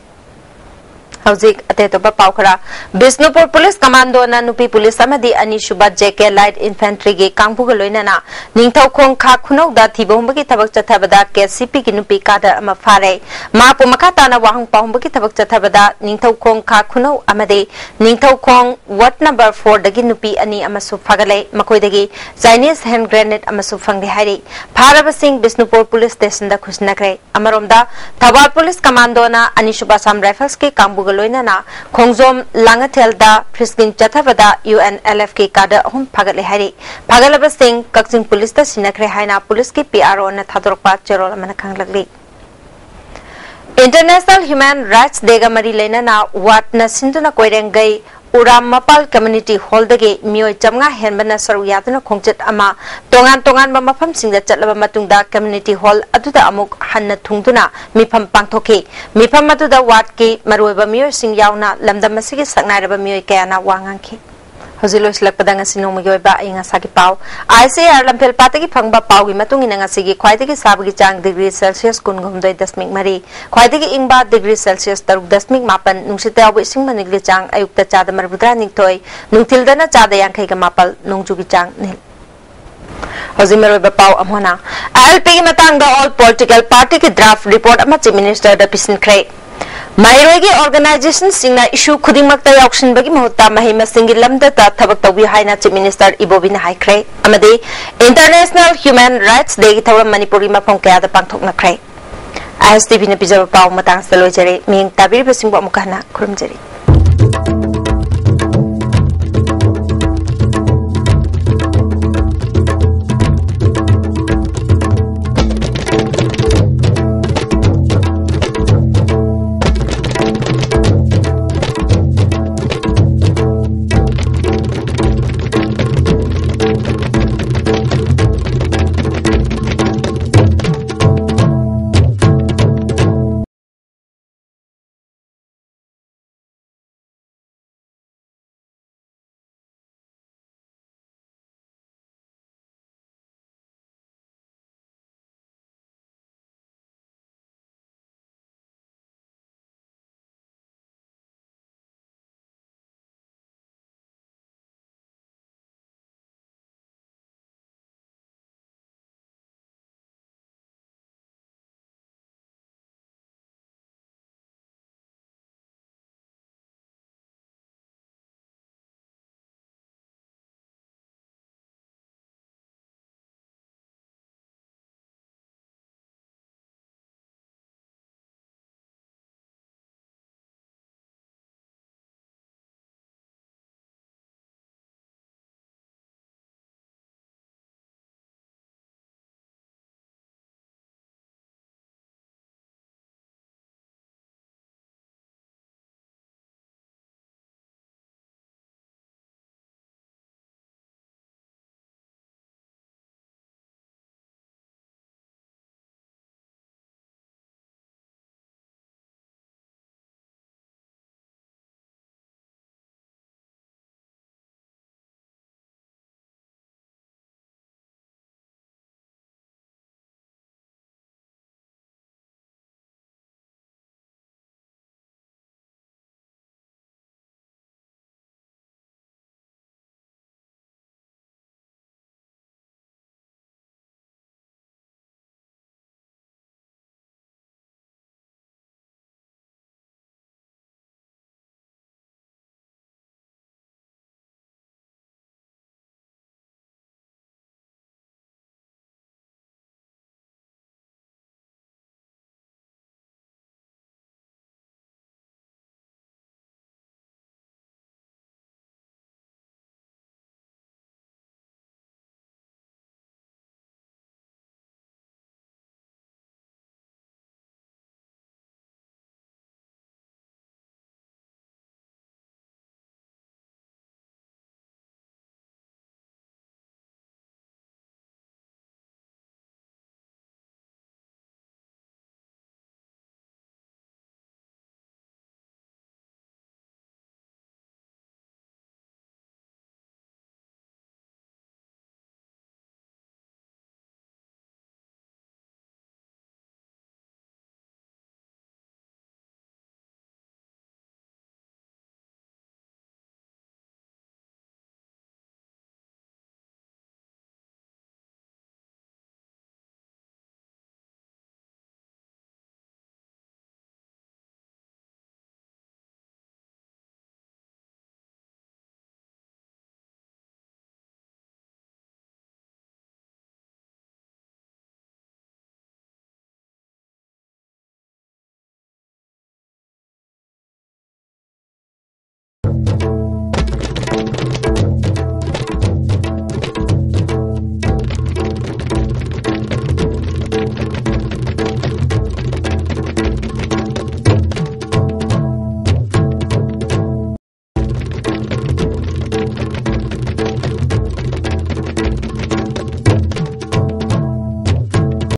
ꯍꯧꯖꯤꯛ ꯑꯇꯩ ꯑꯇꯣꯞꯄ ꯄꯥꯎ ꯈꯔ꯫ ꯕꯤꯁꯅꯨꯄꯨꯔ ꯄꯨꯂꯤꯁ ꯀꯃꯥꯟꯗꯣꯅ ꯅꯨꯄꯤ ꯄꯨꯂꯤꯁ ꯑꯃꯗꯤ ꯑꯅꯤꯁꯨꯕ ꯖꯦ ꯀꯦ ꯂꯥꯏꯠ ꯏꯟꯐꯦꯟꯇ꯭ꯔꯤꯒꯤ ꯀꯥꯡꯕꯨꯒ ꯂꯣꯏꯅꯅ ꯅꯤꯡꯊꯧꯈꯣꯡ ꯈꯥ ꯈꯨꯅꯧꯗ ꯊꯤꯕ ꯍꯨꯝꯕꯒꯤ ꯊꯕꯛ ꯆꯠꯊꯕꯗ ꯀꯦ ꯁꯤ ꯄꯤꯒꯤ ꯅꯨꯄꯤ ꯀꯥꯗꯔ ꯑꯃ ꯐꯥꯔꯦ꯫ ꯃꯍꯥꯛꯄꯨ ꯃꯈꯥ ꯇꯥꯅ ꯋꯥꯍꯪ ꯄꯥꯎꯍꯨꯝꯕꯒꯤ ꯊꯕꯛ ꯆꯠꯊꯕꯗ ꯅꯤꯡꯊꯧꯈꯣꯡ ꯈꯥ ꯈꯨꯅꯧ ꯑꯃꯗꯤ ꯅꯤꯡꯊꯧꯈꯣꯡ ꯋꯥꯔꯗ ꯅꯝꯕꯔ ꯐꯣꯔꯗꯒꯤ ꯅꯨꯄꯤ ꯑꯅꯤ ꯑꯃꯁꯨ ꯐꯥꯒꯠꯂꯦ꯫ ꯃꯈꯣꯏꯗꯒꯤ ꯆꯥꯏꯅꯤꯁ ꯍꯦꯟ ꯒ꯭ꯔꯦꯅꯦꯗ ꯑꯃꯁꯨ ꯐꯪꯂꯦ ꯍꯥꯏꯔꯤ꯫ ꯐꯥꯔꯕꯁꯤꯡ ꯕꯤꯁꯅꯨꯄꯨꯔ ꯄꯨꯂꯤꯁ ꯁ꯭ꯇꯦꯁꯟꯗ ꯈꯨꯠꯁꯤꯟꯅꯈ꯭ꯔꯦ꯫ ꯑꯃꯔꯣꯝꯗ, ꯊꯧꯕꯥꯜ ꯄꯨꯂꯤꯁ ꯀꯃꯥꯟꯗꯣꯅ ꯑꯅꯤꯁꯨꯕ ꯑꯁꯥꯝ ꯔꯥꯏꯐꯜꯁꯀꯤ ꯀꯥꯡꯕꯨꯒ ꯂꯣꯏꯅꯅ ꯈꯣꯡꯖꯣꯝ ꯂꯥꯡꯉꯊꯦꯜꯗ ꯐ꯭ꯔꯤꯁꯀꯤꯡ ꯆꯠꯊꯕꯗ ꯌꯨ ꯑꯦꯟ ꯑꯦꯜ ꯑꯦꯐꯀꯤ ꯀꯥꯗꯔ ꯑꯍꯨꯝ ꯐꯥꯒꯠꯂꯦ ꯍꯥꯏꯔꯤ꯫ ꯐꯥꯒꯠꯂꯕꯁꯤꯡ ꯀꯛꯆꯤꯡ ꯄꯨꯂꯤꯁꯇ ꯁꯤꯟꯅꯈ꯭ꯔꯦ ꯍꯥꯏꯅ ꯄꯨꯂꯤꯁꯀꯤ ꯄꯤ ꯑꯥꯔ ꯑꯣꯅ ꯊꯥꯗꯣꯔꯛꯄ ꯆꯦꯔꯣꯜ ꯑꯃꯅ ꯈꯪꯂꯛꯂꯤ꯫ ꯏꯟꯇꯔꯅꯦꯁꯅꯦꯜ ꯍ꯭ꯌꯨꯃꯦꯟ ꯔꯥꯏꯠꯁ ꯗꯦꯒ ꯃꯔꯤ ꯂꯩꯅꯅ ꯋꯥꯠꯅ ꯁꯤꯟꯗꯨꯅ ꯀꯣꯏꯔꯦꯡꯒꯩ ꯎꯔꯥꯝ ꯃꯄꯥꯜ ꯀꯝꯃ꯭ꯌꯨꯅꯤꯇꯤ ꯍꯣꯜꯗꯒꯤ ꯃꯤꯑꯣꯏ ꯆꯥꯝꯃꯉꯥ ꯍꯦꯟꯕꯅ ꯁꯔꯨꯛ ꯌꯥꯗꯨꯅ ꯈꯣꯡꯆꯠ ꯑꯃ ꯇꯣꯉꯥꯟ ꯇꯣꯉꯥꯟꯕ ꯃꯐꯝꯁꯤꯡꯗ ꯆꯠꯂꯕ ꯃꯇꯨꯡꯗ ꯀꯝꯃ꯭ꯌꯨꯅꯤꯇꯤ ꯍꯣꯜ ꯑꯗꯨꯗ ꯑꯃꯨꯛ ꯍꯟꯅ ꯊꯨꯡꯗꯨꯅ ꯃꯤꯐꯝ ꯄꯥꯡꯊꯣꯛꯈꯤ꯫ ꯃꯤꯐꯝ ꯑꯗꯨꯗ ꯋꯥꯔꯗꯀꯤ ꯃꯔꯨꯑꯣꯏꯕ ꯃꯤꯑꯣꯏꯁꯤꯡ ꯌꯥꯎꯅ ꯂꯝꯗꯝ ꯑꯁꯤꯒꯤ ꯁꯛꯅꯥꯏꯔꯕ ꯃꯤꯑꯣꯏ ꯀꯌꯥꯅ ꯋꯥ ꯉꯥꯡꯈꯤ꯫ ꯍꯧꯖꯤꯛ ꯂꯣꯏꯁꯤꯜꯂꯛꯄꯗ ꯉꯁꯤ ꯅꯣꯡꯃꯒꯤ ꯑꯣꯏꯕ ꯑꯏꯪ ꯑꯁꯥꯒꯤ ꯄꯥꯎ꯫ ꯑꯥꯏ ꯁꯤ ꯑꯥꯔ ꯂꯝꯐꯦꯜ ꯄꯥꯠꯇꯒꯤ ꯐꯪꯕ ꯄꯥꯎꯒꯤ ꯃꯇꯨꯡ ꯏꯟꯅ ꯉꯁꯤꯒꯤ ꯈ꯭ꯋꯥꯏꯗꯒꯤ ꯁꯥꯕꯒꯤ ꯆꯥꯡ ꯗꯤꯒ꯭ꯔꯤ ꯁꯦꯜꯁꯤꯌꯁ ꯀꯨꯟꯒ ꯍꯨꯝꯗꯣꯏ ꯗꯁꯃꯤꯛ ꯃꯔꯤ, ꯈ꯭ꯋꯥꯏꯗꯒꯤ ꯏꯪꯕ ꯗꯤꯒ꯭ꯔꯤ ꯁꯦꯜꯁꯤꯌꯁ ꯇꯔꯨꯛ ꯗꯁꯃꯤꯛ ꯃꯥꯄꯟ, ꯅꯨꯡꯁꯤꯠꯇ ꯌꯥꯎꯕ ꯏꯁꯤꯡ ꯃꯅꯤꯜꯒꯤ ꯆꯥꯡ ꯑꯌꯨꯛꯇ ꯆꯥꯗ ꯃꯔꯤꯐꯨꯇꯔꯥ ꯅꯤꯊꯣꯏ, ꯅꯨꯡꯊꯤꯜꯗꯅ ꯆꯥꯗ ꯌꯥꯡꯈꯩꯒ ꯃꯥꯄꯜ, ꯅꯣꯡꯖꯨꯒꯤ ꯆꯥꯡ ꯅꯤꯜ꯫ ꯍꯧꯖꯤꯛ ꯃꯔꯨꯑꯣꯏꯕ ꯄꯥꯎ ꯑꯃꯨꯛ ꯍꯟꯅ꯫ ꯑꯥꯏ ꯑꯦꯜ ꯄꯤꯒꯤ ꯃꯇꯥꯡꯗ all political partyꯒꯤ draft report ꯑꯃ Chief Ministerꯗ ꯄꯤꯁꯤꯟꯈ꯭ꯔꯦ꯫ ꯃꯍꯩꯔꯣꯏꯒꯤ organizationꯁꯤꯡꯅ issue ꯈꯨꯗꯤꯡꯃꯛꯇ ꯌꯥꯎꯁꯤꯟꯕꯒꯤ ꯃꯍꯨꯠꯇ ꯃꯍꯩ ꯃꯁꯤꯡꯒꯤ ꯂꯝꯗꯇ ꯊꯕꯛ ꯇꯧꯕꯤꯌꯨ ꯍꯥꯏꯅ Chief Minister ꯏꯕꯣꯕꯤꯅ ꯍꯥꯏꯈ꯭ꯔꯦ꯫ ꯑꯃꯗꯤ International Human Rights Dayꯒꯤ ꯊꯧꯔꯝ ꯃꯅꯤꯄꯨꯔꯒꯤ ꯃꯐꯝ ꯀꯌꯥꯗ ꯄꯥꯡꯊꯣꯛꯅꯈ꯭ꯔꯦ꯫ ꯑꯥꯏ ꯑꯦꯁ ꯇꯤ ꯚꯤꯅ ꯄꯤꯖꯕ ꯄꯥꯎ ꯃꯇꯥꯡꯁꯤꯗ ꯂꯣꯏꯖꯔꯦ꯫ ꯃꯤꯠꯌꯦꯡ ꯇꯥꯕꯤꯔꯤꯕꯁꯤꯡꯕꯨ ꯑꯃꯨꯛꯀ ꯍꯟꯅ ꯈꯨꯔꯨꯝꯖꯔꯤ꯫